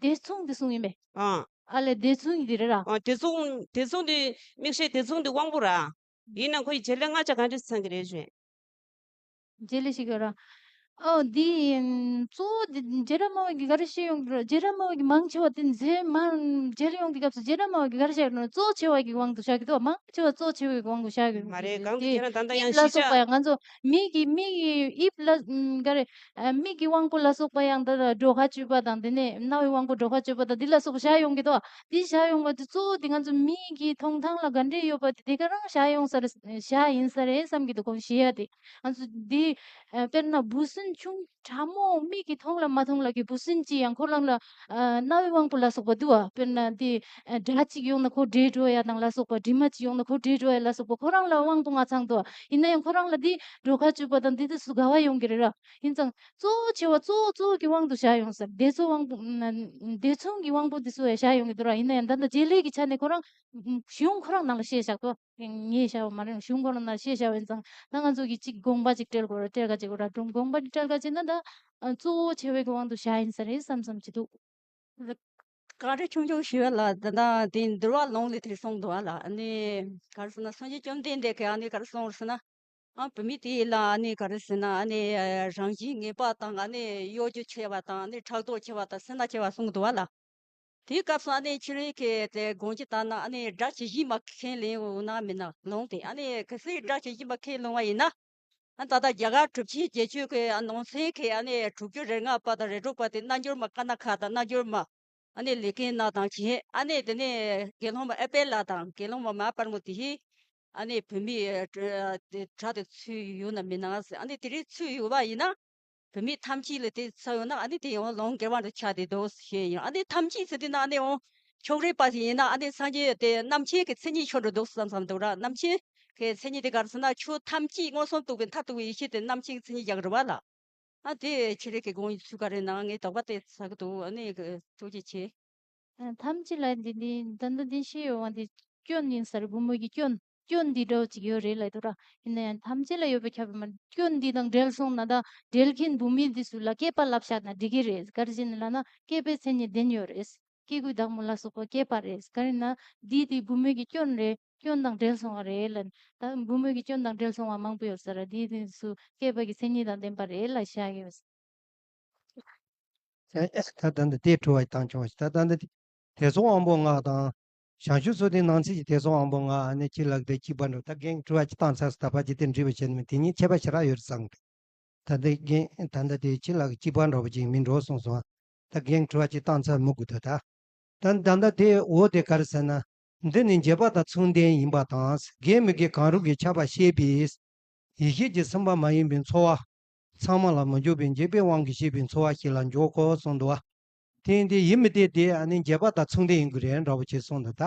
དེ་ཚོ་འདི་གསུངས་ཡིན་པས། ཨ། ཨ་ལས་དེ་ཚོ་འདི་རེད་ར། ཨ་དེ་ཚོ་དེ་ཚོ་འདི་མིག་ཤེས་དེ་ཚོ་འདི་དབང་པོ་ར། ཡིན་ན་ཁོ་ཡི་བྱེད་ལས་ལྔ་ཆ་ག་འདྲས་ཚང་གི་རེད་ཞུས། བྱེད་ལས་ཤིག་ཡོད་ར། ཨོ་འདི་གཙོ་བོ་འདི་རྗེ་ར་མ་བ་གི་ག་རེ་བཤད་ཡོང་གི་ར། རྗེ་ར་མ་བ་གི་མང་ཆེ་བ་དེ་མཛད་མང་མཇལ་ཡོང་གི་སྐབས་སུ་རྗེ་ར་མ་བ་གི་ག་རེ་བཤད་ཡོང་གི་ར། གཙོ་ཆེ་བ་གི་དབང་དུ་བཞག་གི་འདུག་མང་ཆེ་བ་གཙོ་ཆེ་བའི་དབང་དུ་བཞག་གི་མ་རེད། གང་དུ་དེ་ཁྱེད་རང་ད་ལྟ་ཡང་དབྱིབས་ལ་ཤེས་སོགས་པ་ཡང་ང་ཚོ་མིག་གི་མིག་གི་དབྱིབས་ལ་ག་རེ། ཨ་མིག་གི་དབང་པོ་ལ་སོགས་པ་ཡང་ད་ལྟ་གྲོད་ཁ་བཅུ་པ་དང་དེ་ནས་རྣ་བའི་དབང་པོ་གྲོད་ཁ་བཅུ་པ་དང་འདི་ལ་སོགས་པ་བཞག་ཡོང་གི་འདུག་འདི་བཞག་ཡོང་བ་དེ་གཙོ་བོ་དེ་ང་ཚོ་མིག་གི་མཐོང་ཐང་ལ་ག་འདྲས་ཡོད་པ་དེ་དེ་ག་རང་བཞག་ཡོང་ས་རེད། བཞག་ཡིན་ས་རེད་བསམ་གྱི་འདུག་ཁོང་བཤད་ཡ་དེ་ང་ཚོ་འདི་ཨ་དཔེར་ན་འབུ་སྲིན་ཆུང་ཕྲ་མོ་མིག་གིས་མཐོང་ལ་མ་མཐོང་ལ་གི་འབུ་སྲིན་ཅིག་ཡང་ཁོ་རང་ལ་ཨ་རྣ་བའི་དབང་པོ་ལ་སོགས་པ་འདུག་བ། དཔེར་ན་དེ་ཨ་སྒྲ་ཅིག་ཡོང་ན་ཁོ་བྲོས་འགྲོ་ཡ་དང་ལ་སོགས་པ། དྲི་མ་ཅིག་ཡོང་ན་ཁོ་བྲོས་འགྲོ་ཡ་ལ་སོགས་པ་ཁོ་རང་ལ་དབང་པོ་ལྔ་ཚང་འདུག་བ། ཡིན་ན་ཡང་ཁོ་རང་ལ་དེ་གྲོད་ཁ་བཅུ་པ་དང་དེ་དུས་སུ་དགའ་བ་ཡོང་གི་རེད་ར། ཡིན་ཙང་གཙོ་བོ་ཆེ་བ་གཙོ་བོ་གཙོ་བོ་གི་དབང་དུ་བཞག་ཡོང་ས་རེད། དེ་ཚོ་དབང་པོ་ཨ་དེ་མཚུངས་ཀྱི་དབང་པོ་དེ་ཚོ་ཡང་བཞག་ཡོང་གི་འདུག་ར། ཡིན་ན་ཡང་ད་ལྟ་བྱེད་ལས་ཀྱི་ཆ་ནས་ཁོ་རང་གཞུང་ཁོ་རང་ནང་ལ་བཤད་བཞག་འདུག་ངས་བྱ་བ་མ་རེད། གཞུང་ཁོ་རང་ནང་བཤད་བཞག་པ་ཡིན་ཙང་ད་ང་ཚོ་གི་གཅིག་དགོངས་པ་གཅིག་སྤྲད་དགོས་ར། སྤྲད་ག་བྱེད་དགོས་ར། སྒྲུང་དགོངས་པ་གཅིག་སྤྲད་ག་བྱེད་ན་ད་གཙོ་བོ་ཆེ་བའི་གི་དབང་དུ་བཞག་ཡིན་ས་རེད་བསམ་བསམ་བྱེད་འདུག་བཀའ་འདྲི་ཆུང་ཆུང་ཞུ་བ་ལ་ད་ལྟ་དེ་འདུལ་བ་ལུང་ལས་དེ་གསུངས་འདུག་བ་ལ། ཨ་ནི་ག་རེ་ཟེར་ན་སངས་རྒྱས་བཅོམ་ལྡན་འདས་ཀྱིས་ཨ་ནི་ག་རེ་གསུངས་རེད་ཟེར་ན། ཨ་བུད་མེད་དེ་ལ་ཨ་ནི་ག་རེ་ཟེར་ན་ཨ་ནི་རང་བཞིན་ངེས་པ་དང་ཨ་ནི་གཡོ་སྒྱུ་ཆེ་བ་དང་ཨ་ནི་ཕྲག་དོག་ཆེ་བ་དང་སེར་སྣ་ཆེ་བ་གསུངས་འདུག་བ་ལ། དེའི་སྐབས་སུ་ཨ་ནི་ཁྱེད་རང་གིས་དེ་དགོངས་ཀྱི་ལྟར་ན་ཨ་ནི་སྒྲ་ཇི་བཞིན་མ་མཁྱེན་ལེན་འོང་ན་མིན་ན་ལོང་དེ་ཨ་ནི་གལ་སྲིད་སྒྲ་ཇི་བཞིན་མ་མཁྱེན་ལོང་བ་ཡིན་ན། ཨ་ད་ལྟ་རྒྱ་གར་གྲུབ་ཆེན་བརྒྱད་ཅུ་གི་ཨ་ནང་ཚན་གྱི་ཨ་ནི་དྲུག་ཅུ་རེ་ལྔ་པ་དང་རེ་དྲུག་པ་དེ་རྣལ་འབྱོར་མ་ཀ་ན་ཁ་དང་རྣལ་འབྱོར་མ་ཨ་ནི་ལས་མཁན་རྣམས་དང་བྱས། ཨ་ནི་དེ་ནས་དགེ་སློང་མ་ཨེ་པེ་ལ་དང་དགེ་སློང་མ་མ་དཔལ་མོ་དེ་བཞིན་ཨ་ནི་བུད་མེད་དེ་གྲས་དེ་ཚུད་ཡོད་ན་མིན་ན་ཟེར། ཨ་ནི་དེ་རིགས་ཚུད་ཡོད་པ་ཡིན་ན། བུད་མེད་ཐམས་ཅད་ལ་དེ་ཚ་ཡོད་ན་ཨ་ནི་དེ་ཡང་ལོང་དགེ་བ་འདྲ་ཆགས་བསྡད་འདུག་ཞེས་ཡིན། ཨ་ནི་ཐམས་ཅད་ཟེར་དུས་ན་ཨ་ནི་འོང་ཕྱོགས་རིས་པ་ཞིག་ཡིན་ན་ཨ་ནི་སངས་རྒྱས་དེ་རྣམ་མཁྱེན་གྱི་མཚན་ཉིད་ཤོར་འགྲོ་འདུག་བསམ་བསམ་འདུག་ར། རྣམ་མཁྱེན་གྱི་མཚན་ཉིད་དེ་ག་རེ་ཟེར་ན་ཆོས་ཐམས་ཅད་མངོན་སུམ་རྟོགས་པའི་མཐར་ཐུག་པའི་ཡེ་ཤེས་དེ་རྣམ་མཁྱེན་གྱི་མཚན་ཉིད་རྒྱག་རེད་བ་ལ། ཨ་དེ་ཁྱེད་རང་གི་དགོངས་ཚུལ་ག་རེ་ན་ངས་དོགས་པ་དེ་ཟ་གི་འདུག་ཨ་ནི་ཐུགས་རྗེ་ཆེ། ཐམས་ཅད་ལ་འདི་འདི་ད་ལྟ་འདི་ཤེས་ཡོང་བ་འདི་སྐྱོན་ཡིན་ས་རེད། བུ་མོ་གི་སྐྱོན་སྐྱོན་འདི་འདྲ་བོ་ཅིག་ཡོད་རེད་ལབ་འདུག་ར། ཡིན་ན་ཡང་ཐམས་ཅད་ལ་ཡོད་པ་ཁྱབ་པ་མ་རེད། སྐྱོན་འདི་དང་འབྲེལ་སོང་ན་ད་འབྲེལ་མཁན་བུད་མེད་འདི་ཚོ་ལ་སྐྱེས་པ་ལབ་བཞག་ན་འགྲིག་གི་རེད། ག་རེ་བྱས་ནས་ལབ་ན་སྐྱེས་པའི་མཚན་ཉིད་ལྡན་ཡོད་རེད། སྐྱེ་དགུའི་བདག་མོ་ལ་སོགས་པ་སྐྱེས་པ་རེད། ག་རེ་ན་འདི་དེ་བུ་མོ་གི་སྐྱོན་རེད། སྐྱོན་དང་འབྲེལ་སོང་བ་རེད་ལ། ད་བུ་མོ་གི་སྐྱོན་དང་འབྲེལ་སོང་བ་མང་པོ་ཡོད་ས་ར། དེའི་དུས་སུ་སྐྱེས་པ་གི་མཚན་ཉིད་དང་ལྡན་པ་རེད་ལ་བཞག་ཡོད། ད་ད་འདི་དེ་དྲི་བ་བཏང་ཆོག་ད་ད་འདི་ཐེ་ཚོམ་དབང་པོ་ལྔ་དང་། བྱང་ཆུབ་སོ་ལྡན་ནང་ཚན་གྱི་ཐེ་ཚོམ་དབང་པོ་ལྔ་ཨ་ནི་ཅི་ལགས་དེ་གཅིག་པ་འགྲོ། ད་རྒན་དྲི་བ་ཅི་བཏང་ཚར་སོང་། ད་ཕ་ཅི་དེ་འདྲི་བ་བྱས་ནས་མི་དེ་གཉིས་ཁྱད་པར་ཞེ་དྲག་ཡོད་རེད་བསམ་གི། ད་འདི་རྒན་ད་འདི་དེ་ཅི་ལགས་གཅིག་པ་འགྲོ་བ་ཅིག་མི་འགྲོ་གསུངས་སོང་། ད་རྒན་དྲི་བ་ཅི་བཏང་ཚར་མི་དགོས་ད་ད། ད་ད་ལྟ་དེ་འོ་དེ་ག་རེ་ཟེར་ན། འདི་ནི་འགྱེད་པ་དང་མཚུངས་ལྡན་ཡིན་པ་དང་། དགེ་མི་དགེ་གང་རུང་གི་ཁྱབ་པ་ཤེས་པས། ཡིད་ཤེས་ཀྱིས་ཚིམ་པ་མ་ཡིན་པའི་ཚོར་བ། ཚང་མ་ལ་མི་འཇོག་པའི་འགྱེད་པའི་དབང་གིས་ཤེས་པའི་ཚོར་བ་ཞིག་ལ་འཇོག་གོ་གསུངས་འདུག་བ། དེ་འདི་ཡིད་མི་བདེ་དེ་ཨ་ནི་འགྱེད་པ་དང་མཚུངས་ལྡན་ཡིན་དགོས་རེད་འདྲ་བོ་ཅིག་གསུངས་འདུག་ད།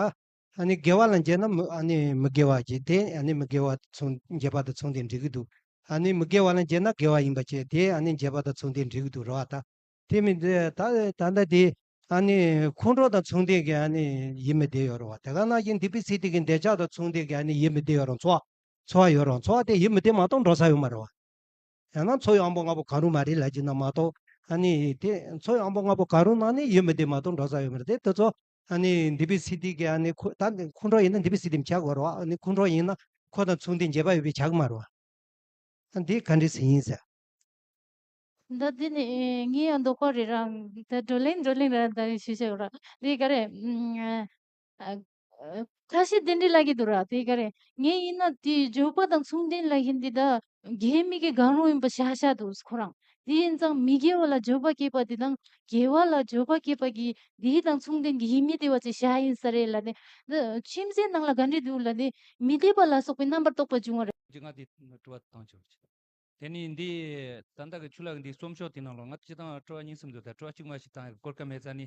ཨ་ནི་དགེ་བ་ལ་འགྱེད་ན་མི་ཨ་ནི་མི་དགེ་བ་ཅིག་དེ་ཨ་ནི་མི་དགེ་བ་མཚུངས་འགྱེད་པ་དང་མཚུངས་ལྡན་འགྲིག་གི་འདུག་ཨ་ནི་མི་དགེ་བ་ལ་འགྱེད་ན་དགེ་བ་ཡིན་པ་བྱས་དེ་ཨ་ནི་འགྱེད་པ་དང་མཚུངས་ལྡན་འགྲིག་གི་འདུག་རེད་བ་ད། དེ་མིན་དེ་ད་ད་ལྟ་དེ་ཨ་ནི་ཁོང་ཁྲོ་དང་མཚུངས་ལྡན་གྱི་ཨ་ནི་ཡིད་མི་བདེ་ཡོད་རེད་བ། དེ་ག་ནང་བཞིན་འདི་པའི་ཚིག་དེ་གི་འདོད་ཆགས་དང་མཚུངས་ལྡན་གྱི་ཨ་ནི་ཡིད་མི་བདེ་ཡོད་རེད། ཚོར་བ་ཚོར་བ་ཡོད་རེད། ཚོར་བ་དེ་ཡིད་མི་བདེ་མ་གཏོགས་འགྲོ་ས་ཡོད་མ་རེད་བ། ཡང་ན་ཚོར་བའི་དབང་པོ་ལྔ་པོ་གང་རུང་མ་རེད་ལབ་ཀྱི་ན་མ་གཏོགས་ཨ་ནི་དེ་ཚོར་བའི་དབང་པོ་ལྔ་པོ་གང་རུང་ནང་ནས་ཡིད་མི་བདེ་མ་གཏོགས་འགྲོ་ས་ཡོད་མ་རེད། དེ་དེ་ཚོ་ཨ་ནི་འདི་པའི་ཚིག་དེ་གི་ཨ་ནི་ཁོ་ད་ཁོང་ཁྲོ་ཡིན་ན་འདི་པའི་ཚིག་དེ་མི་བྱ་དགོས་རེད་བ། ཨ་ནི་ཁོང་ཁྲོ་ཡིན་ན་ཁོ་དང་མཚུངས་ལྡན་འགྱེད་པ་ཡོད་པའི་བྱ་གི་མ་རེད་བ། འདི་ག་འདྲ་ཟེར་ཡིན་ཟེར། ད་འདི་ནི་ངའི་ཡང་དོགས་པ་རེད་ར། ད་བགྲོ་གླེང་བགྲོ་གླེང་ར་ད་ཞུ་བྱ་ར། འདི་ག་རེ། ཨ་ཨ་ཁ་ཤས་དེ་འདྲ་ལབ་ཀྱི་འདུག་ར། དེ་ག་རེ། ངས་ཡིན་ན་དེ་འགྱོད་པ་དང་མཚུངས་ལྡན་ལབ་ཡིན་འདི་ད་དགེ་མི་དགེ་གང་རུང་ཡིན་པ་ཤ་ཤ་འདུག་ཁོ་རང་། དེ་ཡིན་ཙང་མི་དགེ་བ་ལ་འགྱོད་པ་སྐྱེས་པ་དེ་དང་དགེ་བ་ལ་འགྱོད་པ་སྐྱེས་པ་གི་དེ་དང་མཚུངས་ལྡན་གྱི་ཡིད་མི་བདེ་བ་ཅིག་ཤ་ཡིན་ས་རེད་ལབ་ནས། འདི་ཁྱིམ་མཚེས་ནང་ལ་ག་འདྲ་འདུག་ལབ་ནས་མི་བདེ་བ་ལ་སོགས་པའི་རྣམ་པར་རྟོག་པ་བྱུང་བ་རེད། ཅི་ང་དེ་དྲི་བ་བཏང་ཆོག་ཅིག་དེ་ནས་འདི་ད་ལྟ་གི་ཆུ་ལག་འདི་རྩོམ་ཤོག་དེ་ནང་ལོགས་ང་སྤྱིར་བཏང་དྲི་བ་གཉིས་གསུམ་འདུག་ད་དྲི་བ་གཅིག་མ་ཞིག་བཏང་ཡག་གོ་སྐབས་མེད་ཙང་ནི་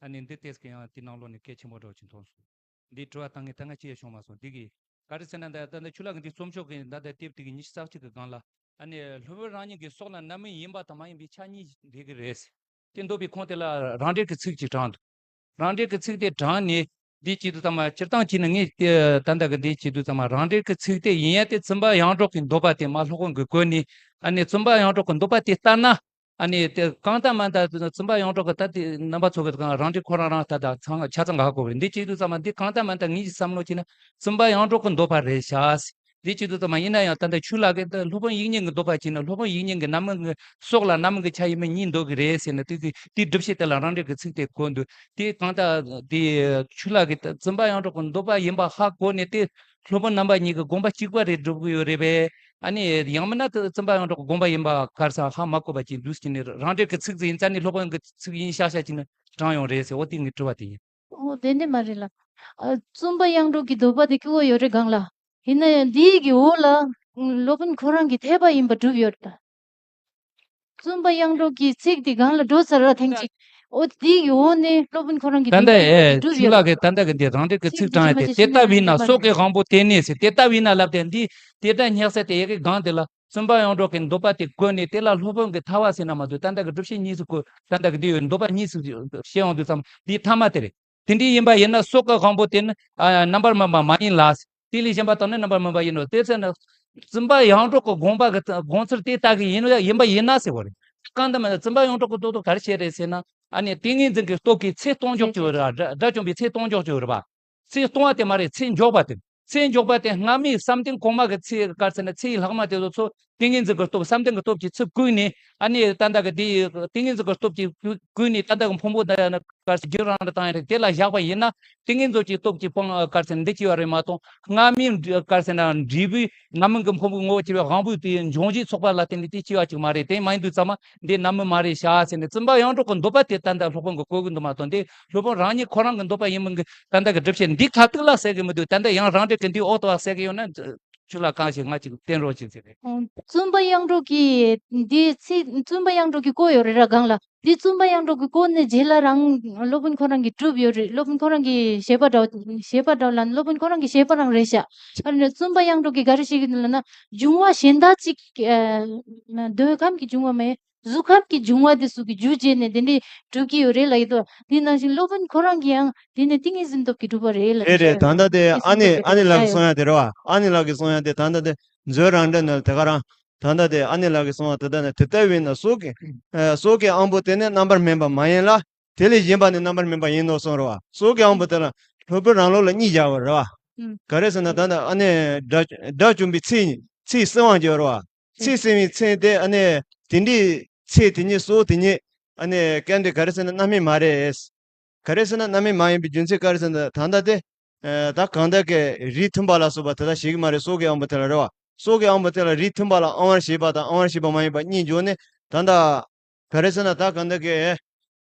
ཨ་ནི་འདི་ཏོག་ཙམ་ཡང་དེ་ནང་ལོགས་ནས་གལ་ཆེན་པོ་འདྲ་བོ་ཅིག་མཐོང་སོང་། འདི་དྲི་བ་བཏང་མཁན་ད་ང་ཅི་ཡང་བྱུང་མ་སོང་། འདི་གི་ག་རེ་ཟེར་ན་ད་ད་ད་ཆུ་ལག་འདི་རྩོམ་ཤོག་གི་ད་ད་དེབ་དེ་གི་ཉི་ཤུ་རྩ་གཅིག་གི་སྒང་ལ་ཨ་ནི་སློབ་དཔོན་རང་ཉིད་ཀྱི་སྲོག་ལ་རྣམ་སྨིན་ཡིན་པ་དང་མ་ཡིན་པའི་ཆ་གཉིས་འགྲིག་གི་རེད། དེ་འདོད་པའི་ཁུངས་དེ་ལ་རང་འགྲེལ་གྱི་ཚིག་ཅིག་དྲངས་འདུག་རང་འགྲེལ་གྱི་ཚིག་དེ་དྲངས་ནས་འདི་བྱེད་དུས་ཙམ་པ་སྤྱིར་བཏང་བྱས་ན་ངས་དེ་ད་ལྟ་གི་འདི་བྱེད་དུས་ཙམ་པ་རང་འགྲེལ་གྱི་ཚིག་དེ་ཡིན་ཡ་དེ་བཙུན་པ་ཡང་སྒྲོག་གི་འདོད་པ་དེ་མ་སློབ་དཔོན་གྱིས་བཀོད་ནས་ཨ་ནི་བཙུན་པ་ཡང་སྒྲོག་གི་འདོད་པ་དེ་ལྟར་ན་ཨ་ནི་དེ་གང་ལྟར་མ་ལྟར་བཙུན་པ་ཡང་སྒྲོག་གི་ད་དེ་རྣམ་པ་ཚོ་གི་རང་འགྲེལ་ཁོ་རང་རང་ད་ད་ཚང་ཆ་ཚང་ག་གོ་བས་འདི་བྱེད་དུས་ཙམ་པ་འདི་གང་ལྟར་མ་ལྟར་ངེད་ཀྱི་བསམ་བློ་བྱས་ན་བཙུན་པ་ཡང་སྒྲོག་གི་འདོད་པ་རེད་ཤག་དེ་བྱེད་དུས་ཙམ་པ་ཡིན་ན་ཡང་ད་ལྟ་ཆུ་ལག་གི་ད་སློབ་དཔོན་དབྱིག་གཉེན་གྱི་འདོད་པ་བྱས་ན་སློབ་དཔོན་དབྱིག་གཉེན་གྱི་རྣམ་སྨིན་གྱི་སྲོག་ལ་རྣམ་སྨིན་གྱི་ཆ་ཡིན་མིན་གཉིས་འདོད་ཀྱི་རེད་ཟེར་ནས་དེ་དེ་དེའི་སྒྲུབ་བྱེད་དེ་ལ་རང་འགྲེལ་གྱི་ཚིག་དེ་བཀོད་འདུག་དེ་གང་ལྟར་དེ་ཆུ་ལག་གི་ད་བཙུན་པ་ཡང་སྒྲོག་གི་འདོད་པ་ཡིན་པ་ཧ་གོ་ནས་དེ་སློབ་དཔོན་རྣམ་པ་གཉིས་ཀྱི་དགོངས་པ་གཅིག་པ་རེད་སྒྲུབ་ཀྱི་ཡོད་རེད་པས། ཨ་ནི་ཡང་མིན་ན་དེ་བཙུན་པ་ཡང་སྒྲོག་གི་དགོངས་པ་ཡིན་པ་ག་རེ་ཟེར་ཧ་མ་གོ་བ་ཅིག་འདུག་ཟེར་ནས་རང་འགྲེལ་གྱི་ཚིག་ཟིག་ཡིན་ཙང་ནི་སློབ་དཔོན་གྱི་ཚིག་ཡིན་ཤག་ཤག་ཅིག་ནི་དྲངས་ཡོང་རེད་ཟེར། འོ་དེ་ངའི་དྲི་བ་དེ་ཡིན། འོ་དེ་འདྲ་མ་རེད་ལ། ཨ་བཙུན་པ་ཡང་སྒྲོག་གི་འདོད་པ་དེ་སྐྱེ་བོ་ཡོད་རེད་སྒང་ལ། ཡིན་ན་ཡང་འདིའི་གི་འོག་ལ་སློབ་དཔོན་ཁོ་རང་གི་འཐད་པ་ཡིན་པ་སྒྲུབ་ཡོད་ད། བཙུན་པ་ཡང་སྒྲོག་གི་ཚིག་དེ་སྒང་ལ་འགྲོ་ཚར་ར་ཐེངས་གཅིག་འོ་དེའི་གི་འོག་ནས་སློབ་དཔོན་ཁོ་རང་གི་ད་ལྟ་འདོད་པ་ཨེ་སྒྲུབ་ཆུ་ཡོད་ལག་གི་ད་ལྟ་གི་འདི་རང་འགྲེལ་གི་ཚིག་དྲངས་ཡ་དེ་དེ་ལྟ་བས་ན་སྲོག་གི་དབང་པོ་དེ་ནས་ཟེར་དེ་ལྟ་བས་ན་ལབ་དེ་འདི་དེ་ལྟར་སྙེག་ས་དེ་ཡ་གི་སྒང་དེ་ལ། བཙུན་པ་ཡང་སྒྲོག་གི་འདོད་པ་དེ་བཀོད་ནས་དེ་ལ་སློབ་དཔོན་གྱི་ཐར་པ་ཟེར་ན་མ་གཏོགས་ད་ལྟ་གི་སྒྲུབ་བྱེད་གཉིས་སུ་བཀོད་ད་ལྟ་གི་འདི་ཡོད་འདོད་པ་གཉིས་སུ་བཤད་ཡོང་དུས་ཙམ་འདིའི་ཐ་མ་དེ་རེད། དེ་འདྲའི་ཡིན་པ་ཡིན་ན་སྲོག་གི་དབང་པོ་དེ་ནི་ཨ་རྣམ་པར་སྨིན་པ་མ་ཡིན་ལ། དེ་ལས་གཞན་པ་དག་ནི་རྣམ་པར་སྨིན་པ་ཡིན་ནོ། དེ་ཚེ་ན་བཙུན་པ་ཡང་སྒྲོག་གི་དགོངས་པ་གི་དགོངས་ཚུལ་དེ་ལྟ་གི་ཡིན་ནོ་ཡིན་པ་ཡིན་ན་ཟེར་བ་རེད། གང་ལྟར་མ་བཙུན་པ་ཡང་སྒྲོག་གི་རྡོག་རྡོག་ག་རེ་བཤད་རེད་ཟེར་ན་ཨ་ནི་ཏིང་ངེ་འཛིན་གྱི་སྟོབས་ཀྱིས་ཚེ་སྟོང་འཇོག་ཅིག་ཡོད་རེད། དགྲ་དགྲ་བཅོམ་པའི་ཚེ་སྟོང་འཇོག་ཅིག་ཡོད་རེད་པ། ཚེ་སྟོང་བ་དེ་མ་རེད། ཚེ་འཇོག་པ་དེ། ཚེ་འཇོག་པ་དེ་སྔ་མའི་བསམ་གཏན་གོང་མ་གི་ཚེ་ག་རེ་ཟེར་ན་ཚེ་ཡི་ལྷག་མ་དེ་ཚོ་ཚོ་ཏིང་ངེ་འཛིན་གྱི་སྟོབས་བསམ་གཏན་གྱི་སྟོབས་ཀྱིས་ཚུར་བསྐུལ་ནས་ཨ་ནི་ད་ལྟ་གི་དེ་ཏིང་ངེ་འཛིན་གྱི་སྟོབས་ཀྱིས་བསྐུལ་ནས་ད་ལྟ་གི་ཕུང་པོ་ད་ཡང་ན་ག་རེ་ཟེར་རྒྱུན་རིང་དུ་བཏང་ཡ་རེད། དེ་ལ་བཞག་པ་ཡིན་ན་ཏིང་ངེ་འཛིན་གྱི་སྟོབས་ཀྱིས་སྤང་ག་རེ་ཟེར་ན་འདི་སྐྱེ་བ་རེད་མ་གཏོགས་སྔ་མའི་ག་རེ་ཟེར་ན་འབྲས་བུའི་རྣམ་སྨིན་གྱི་ཕུང་པོའི་ངོ་བོ་གྱུར་པའི་དབང་པོའི་དེ་འབྱུང་བཞིའི་ཚོགས་པ་ལ་བརྟེན་ནས་དེ་སྐྱེ་བ་ཅིག་མ་རེད། དེ་མ་ཡིན་དུས་ཙམ་མ་འདི་རྣམ་སྨིན་མ་རེད་ཤག་ཟེར་ནས་བཙུན་པ་ཡང་སྒྲོག་གི་འདོད་པ་དེ་ད་ལྟ་སློབ་དཔོན་གྱིས་བཀོད་གི་འདུག་མ་གཏོགས་འདི་སློབ་དཔོན་རང་ཉིད་ཁོ་རང་གི་འདོད་པ་ཡིན་མིན་གྱི་ད་ལྟ་གི་སྒྲུབ་བྱེད་འདི་ཁ་ཐུག་ལ་ཟེར་གི་མི་འདུག་ད་ལྟ་ཡང་རང་འགྲེལ་གྱི་འདིའི་འོག་ཏུ་བ་ཟེར་གི་ཡོད་ན་ཆུ་ལ་གང་ཞིག་ང་ཅིག་བསྟན་རོགས་བྱེད་ཟེར་རེད། བཙུན་པ་ཡང་སྒྲོག་གི་འདི་ཚིག་བཙུན་པ་ཡང་སྒྲོག་གི་བཀོད་ཡོད་རེད་ར་སྒང་ལ། འདི་བཙུན་པ་ཡང་སྒྲོག་གི་བཀོད་ནས་རྗེས་ལ་རང་སློབ་དཔོན་ཁོ་རང་གིས་གྲུབ་ཡོད་རེད། སློབ་དཔོན་ཁོ་རང་གི་བཞེད་པ་འདྲ་བ་བཞེད་པ་འདྲ་བ་ལ་སློབ་དཔོན་ཁོ་རང་གི་བཞེད་པ་རང་རེད་ཤག་ཨ་ནི་བཙུན་པ་ཡང་སྒྲོག་གི་ག་རེ་བཤད་ཀྱི་འདུག་ལབ་ན་འབྱུང་བ་གཞན་དག་ཅིག་ཨ་འདོད་ཁམས་ཀྱི་འབྱུང་བ་མེད། གཟུགས་ཁམས་ཀྱི་འབྱུང་བ་དེ་ཚོ་གི་རྒྱུ་བྱས་ནས་དེ་འདྲའི་གྲུབ་ཀྱི་ཡོད་རེད་ལབ་ཀྱི་འདུག་དེ་ནང་བཞིན་སློབ་དཔོན་ཁོ་རང་གིས་ཡང་དེ་ནས་ཏིང་ངེ་འཛིན་སྟོབས་ཀྱིས་གྲུབ་པ་རེད་ལབ་རེད་རེད། ཀྱི་ད་ལྟ་དེ་ཨ་ནེ་ཨ་ནེ་ལགས་ཀྱིས་གསུང་ཡ་དེ་རེད་བ། ཨ་ནེ་ལགས་ཀྱིས་གསུང་ཡ་དེ་ད་ལྟ་དེ་མཛོད་རང་འགྲེལ་ནང་དེ་ག་རང་ད་ལྟ་དེ་ཨ་ནེ་ལགས་ཀྱིས་གསུང་བ་དེ་ལྟ་ནི་དེ་ལྟ་བས་ན་སྲོག་གི་ཨ་སྲོག་གི་དབང་པོ་དེ་ནི་རྣམ་པར་སྨིན་པ་མ་ཡིན་ལ། དེ་ལས་གཞན་པ་ནི་རྣམ་པར་སྨིན་པ་ཡིན་ནོ་གསུངས་རེད་བ། སྲོག་གི་དབང་པོ་དེ་ལ་སློབ་དཔོན་རང་ལུགས་ལ་གཉིས་སྦྱར་བ་རེད་བ། ཨུམ། ག་རེ་ཟེར་ན་ད་ནི་ཨ་ནི་དགྲ་དགྲ་བཅོམ་པའི་ཚེ་ཚེ་བསྲིང་བ་ཡོད་རེད་བ། ཚེ་བསྲིང་བའི་མཚན་དེ་ཨ་ནི་དེ་འདྲའི་ཚེ་དེ་ཉིད་སྲོག་དེ་ཉིད་ཨ་ནི་གལ་ཏེ་ག་རེ་ཟེར་ན་རྣམ་སྨིན་མ་རེད། ག་རེ་ཟེར་ན་རྣམ་སྨིན་མ་ཡིན་པའི་རྒྱུ་མཚན་ག་རེ་ཟེར་ན་ད་ལྟ་དེ། ཨ་ད་གང་ལྟར་གྱི་རིགས་མཐུན་པ་ལ་སོགས་པ་དེ་དག་བྱེད་ཀྱི་མ་རེད། སྲོག་གི་དབང་པོ་དེ་ལ་རེད་བ། སྲོག་གི་དབང་པོ་དེ་ལ་རིགས་མཐུན་པ་ལ་དབང་བར་བྱེད་པ་དང་དབང་བར་བྱེད་པ་མ་ཡིན་པ་གཉིས་འཇོག་ནས་ད་ལྟ་ག་རེ་ཟེར་ན་ད་གང་ལྟར་གྱི།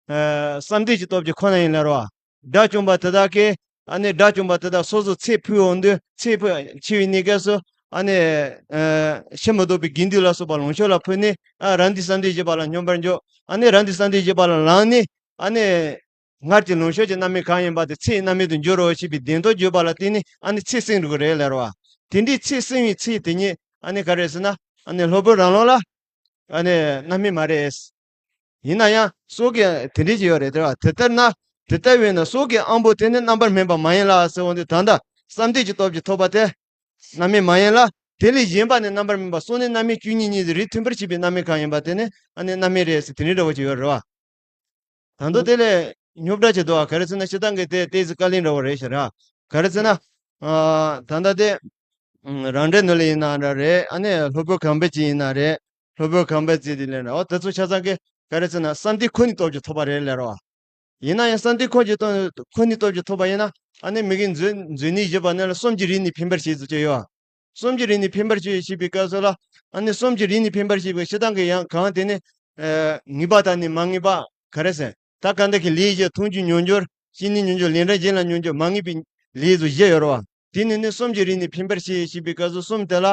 ཨ་བསམ་གཏན་གྱི་སྟོབས་ཀྱིས་ཁོ་ན་ཡིན་ལ་རེད་བ། དགྲ་བཅོམ་པ་དེ་དག་གིས་ཨ་ནི་དགྲ་བཅོམ་པ་དེ་དག་སོ་སོ་ཚེ་འཕོས་འོང་དུས་ཚེ་འཕོས་འཆི་བའི་གནས་སྐབས་སུ་ཨ་ནི། ཨ་ཕྱིར་མི་ལྡོག་པའི་དགེ་འདུན་ལ་སོགས་པ་ལོངས་སྤྱོད་ལ་ཕུལ་ནས་ཨ་རང་དུས་བསམ་གཏན་བཞི་པ་ལ་སྙོམས་པར་འཇུག་ཨ་ནི་རང་དུས་བསམ་གཏན་བཞི་པ་ལ་ལངས་ནས་ཨ་ནི། སྔར་གྱི་ལོངས་སྤྱོད་ཀྱི་རྣམ་སྨིན་གང་ཡིན་པ་དེ་ཚེའི་རྣམ་སྨིན་དུ་འགྱུར་རོ་ཞེས་པའི་བདེན་དོན་བརྗོད་པ་ལ་བརྟེན་ནས་ཨ་ནི་ཚེ་བསྲིང་འགྲོ་གི་རེད་ལབ་རེད་བ། དེ་འདྲའི་ཚེ་བསྲིང་བའི་ཚེ་དེ་ཉིད་ཨ་ནི་ག་རེ་ཟེར་ན་ཨ་ནི་སློབ་དཔོན་རང་ལུགས་ལ་ཨ་ནི་རྣམ་སྨིན་མ་རེད། ཡིན་ན་ཡང་སྲོག་གི་དེ་འདྲའི་ཅིག་ཡོད་རེད་དེ་བ། དེ་ལྟར་ན་དེ་ལྟ་བས་ན་སྲོག་གི་དབང་པོ་དེ་ནི་རྣམ་པར་སྨིན་པ་མ་ཡིན་ལ་ཟེར་བ་འདི་ད་ལྟ་བསམ་གཏན་གྱི་སྟོབས་ཀྱིས་ཐོབ་པ་དེ་རྣམ་སྨིན་མ་ཡིན་ལ། དེ་ལས་གཞན་པ་ནི་རྣམ་པར་སྨིན་པ་སྲོག་ནི་རྣམ་སྨིན་བཅུ་གཉིས་གཉིས་སུ་རིགས་མཐུན་པར་བྱེད་པའི་རྣམ་སྨིན་གང་ཡིན་པ་དེ་ནི་ཨ་ནི་རྣམ་སྨིན་རེད་ཟེར་དེ་འདྲའི་འདྲ་བོ་ཅིག་ཡོད་རེད་བ། ད་དུང་དེ་ལས་རྙོག་དྲ་ཆེ་དོ། ག་རེ་ཟེར་ན་སྤྱིར་བཏང་གི་དེ་ཏོག་ཙམ་དཀའ་ལས་འདྲ་བོ་རེད་ཤག་ར། ག་རེ་ཟེར་ན། ཨ་ད་ལྟ་དེ་ཨ་རང་འདྲེན་ནོར་ལུག་ཡིན་ན་འདྲ་རེད། ཨ་ནི་སློབ་དཔོན་གང་པོ་ཅིག་ཡིན་ན་རེད། སློབ་དཔོན་གང་པོ་ཅིག་དེ་ལས་འདྲ་བ་དེ་ཚོ་ཆ་ཚང་གི་ག་རེ་ཟེར་ན་བསམ་གཏན་ཁོ་ནའི་སྟོབས་ཀྱིས་ཐོབ་པ་རེད་ལབ་ར་བ། ཡིན་ན་ཡང་བསམ་གཏན་ཁོ་ཀྱི་སྟོབས་ཁོ་ནའི་སྟོབས་ཀྱིས་ཐོབ་པ་ཡིན་ན་ཨ་ནི་མི་དགེ་མཛོད་མཛོད་གནས་བཞི་པ་ནང་ལ་གསུམ་གྱི་རིགས་ནི་འཕེན་པར་བྱེད་ཟེར་གྱི་ཡོད། གསུམ་གྱི་རིགས་ནི་འཕེན་པར་བྱེད་ཞེས་པའི་སྐབས་སུ་ལ། ཨ་ནི་གསུམ་གྱི་རིགས་ནི་འཕེན་པར་བྱེད་པའི་སྤྱིར་བཏང་གི་ཡང་གང་དེ་ནི། ཨ་ངེས་པ་དང་ནི་མ་ངེས་པ་ག་རེ་ཟེར། ད་ག་འདི་གི་ལས་བཞི་མཐོང་ཆོས་མྱོང་འགྱུར། ཤེས་ནུས་མྱོང་འགྱུར། ལན་གྲངས་གཞན་ལ་མྱོང་འགྱུར། མ་ངེས་པའི་ལས་སུ་བཞི་ཡོད་རེད་བ། དེ་ནི་ནི་གསུམ་གྱི་རིགས་ནི་འཕེན་པར་བྱེད་ཞེས་པའི་སྐབས་སུ་གསུམ་དེ་ལ།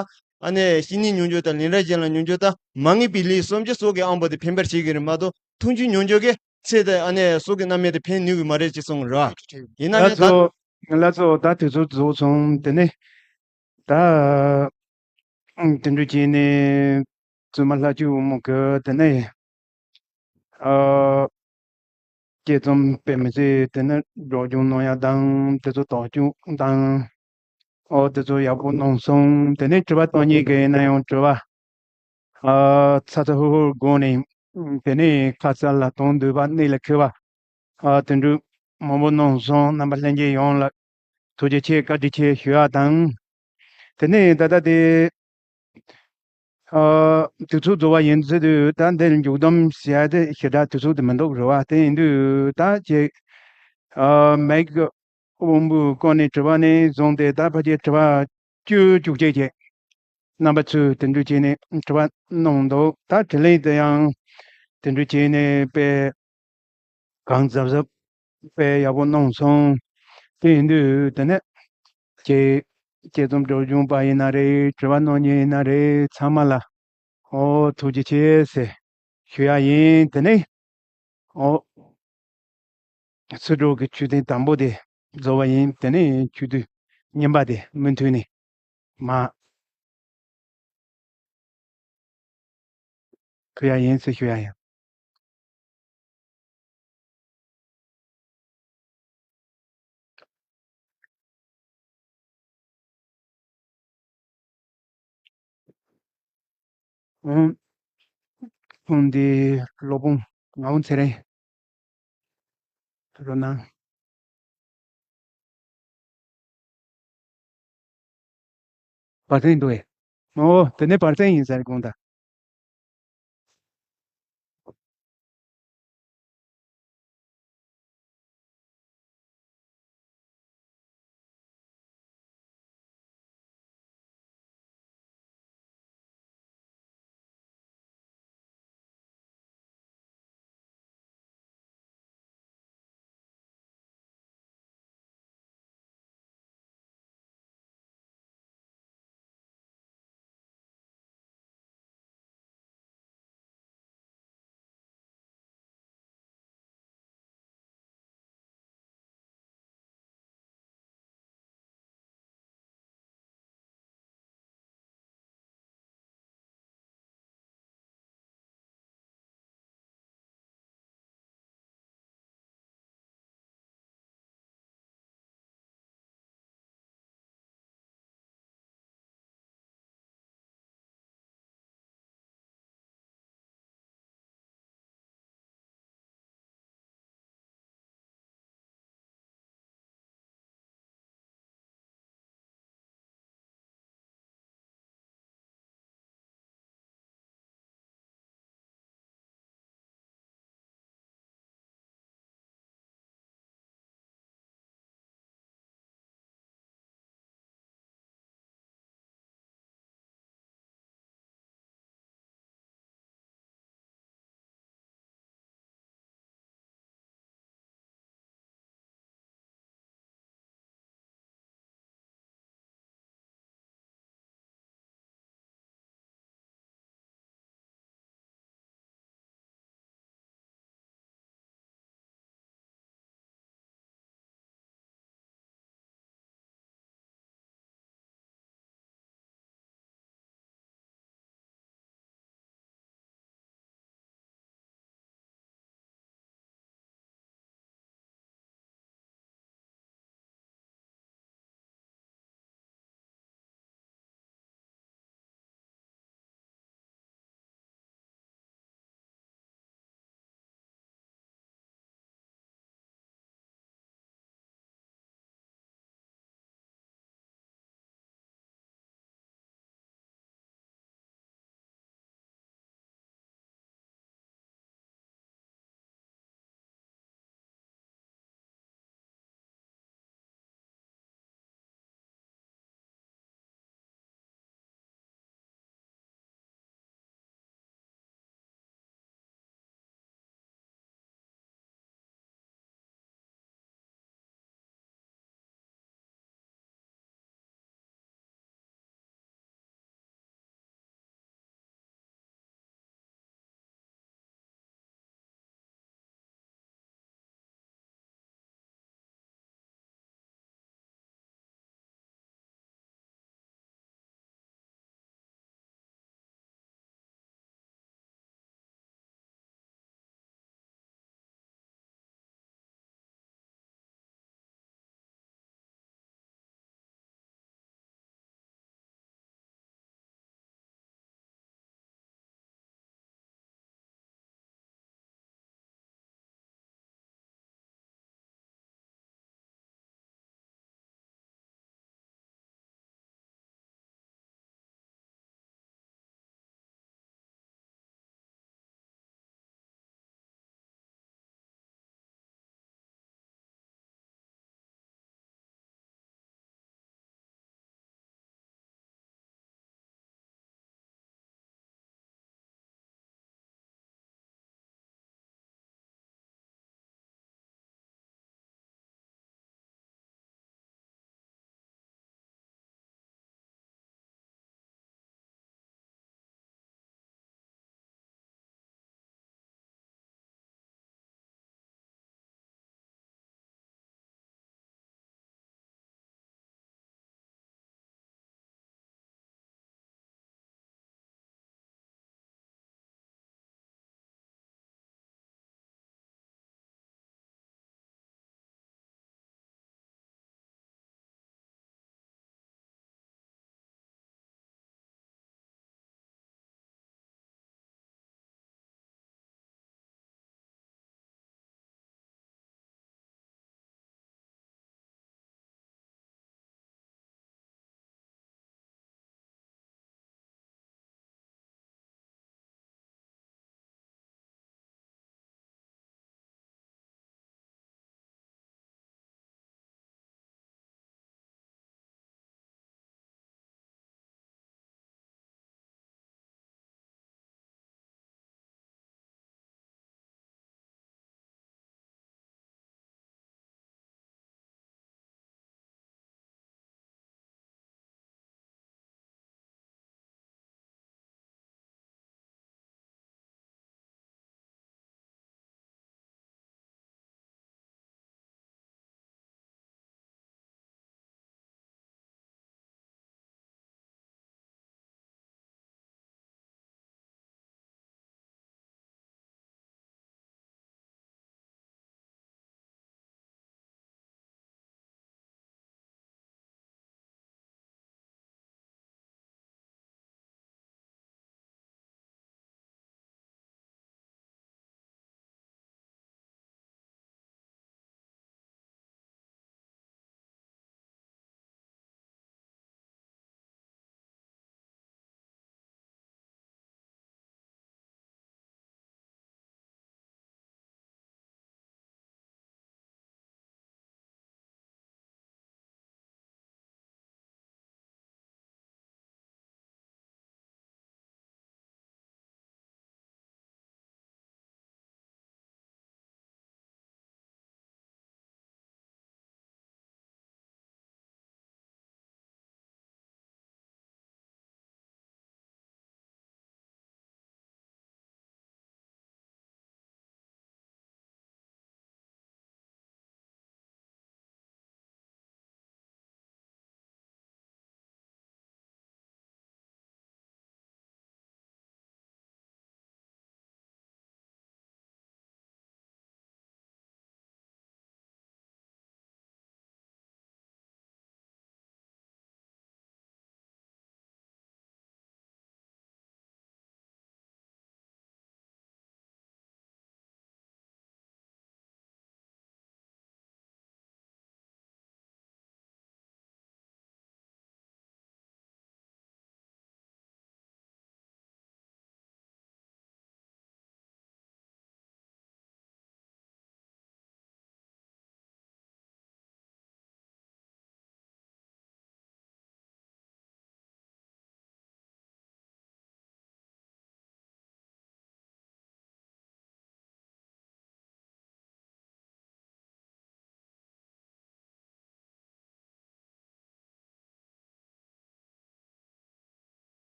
ཨ་ནི་ཤེས་ནུས་མྱོང་འགྱུར་དང་ལན་གྲངས་གཞན་ལ་མྱོང་འགྱུར་དང་མ་ངེས་པའི་ལས་གསུམ་གྱིས་སྲོག་གི་དབང་པོ་དེ་འཕེན་པར་བྱེད་ཀྱི་རེད་མ་གཏོགས་མཐོང་ཆོས་མྱོང་འགྱུར་གྱི་ཚེ་དེ་ཨ་ནི་སྲོག་གི་རྣམ་སྨིན་དེ་འཕེན་ནུས་ཀྱི་མ་རེད་ཅེས་གསུངས་རེད་བ། ཡིན་ན་ལགས་ཡང་ད། སོ། ལགས་སོ། ད་དུས་ཚོད་རྫོགས་སོང་། དེ་ནས་ད་ཨ་དེ་འདྲ་བྱས་ནས་བཙུན་མ་ལྷ་ཆོས་དབང་མོ་གི་དེ་ནས་ཨ་དཔྱད་རྩོམ་དཔེ་མི་སྲིད་དེ་ནས་སྒྲོག་སྦྱང་གནང་ཡག་དང་དེ་ཚོ་དོགས་གཅོད་དང་། ཨོ་དེ་ཚོ་ཡག་པོ་གནང་སོང་། དེ་ནས་དྲི་བ་གཏོང་མཁན་གྱི་ཡིན་ན་ཡང་དྲི་བ་ཨ་ཚ་ཚ་ཧུར་ཧུར་སྒོ་ནས་དེ་ནས་ཁ་གསལ་ལ་གཏོང་འདོད་པ་གནད་ལ་འཁེལ་བ། ཨ་དེ་འདྲ་མང་པོ་གནང་སོང་། རྣམ་པ་ལྷན་རྒྱས་ཡོངས་ལ་ཐུགས་རྗེ་ཆེ་བཀའ་དྲིན་ཆེ་ཞུ་ཡག་དང་། དེ་ནས་ད་ལྟ་དེ་ཨ་དུས་ཚོད་རྫོགས་པ་ཡིན་ཚེ་དུས་ད་འདིར་མཇུག་བསྡོམས་བྱས་ཏེ་ཞེ་དྲག་དུས་ཚོད་དེ་མི་འདུག་རེད་བ། དེ་ཡིན་དུས་ད་ཅིག་ཨ་མེག་དབང་པོའི་སྐོར་ནས་དྲི་བ་ནས་བཟུང་སྟེ་ད་ཕལ་ཆེར་དྲི་བ་བཅུ་བཅུ་གཅིག་བྱས། རྣམ་པ་ཚོས་དེ་འདྲ་བྱས་ནས་དྲི་བ་གནང་འདུག་ད་དྲིས་ལན་དེ་ཡང་དེ་འདྲ་བྱས་ནས་དཔེ་གང་གཟབ་གཟབ་དཔེ་ཡག་པོ་གནང་སོང་། དེ་ཡིན་དུས་དེ་ནས་ཁྱེད་དཔྱད་རྩོམ་སྒྲོག་སྦྱང་པ་ཡིན་ན་རེད། དྲི་བ་གནང་མཁན་ཡིན་ན་རེད། ཚང་མ་ལ་ཨོ་ཐུགས་རྗེ་ཆེ་ཟེར་ཞུ་ཡག་ཡིན། དེ་ནས་ཨོ་ཚེས་དྲུག་གི་ཆོས་ཐུན་དང་པོ་དེ་རྫོགས་པ་ཡིན། དེ་ནས་ཆོས་ཐུན་གཉིས་པ་དེ་མུ་མཐུད་ནས་མ་ཕུལ་ཡག་ཡིན་ཟེར་ཞུ་ཡག་ཡིན། ཨང་། ཁོང་འདི་སློབ་དཔོན་ངག་དབང་ཚེ་རིང་། རོ་ན། བར་སེང་འདུག་ཨེ། ཨོ་དེ་ནས་བར་སེང་ཡིན་ཟེར་དགོངས་དག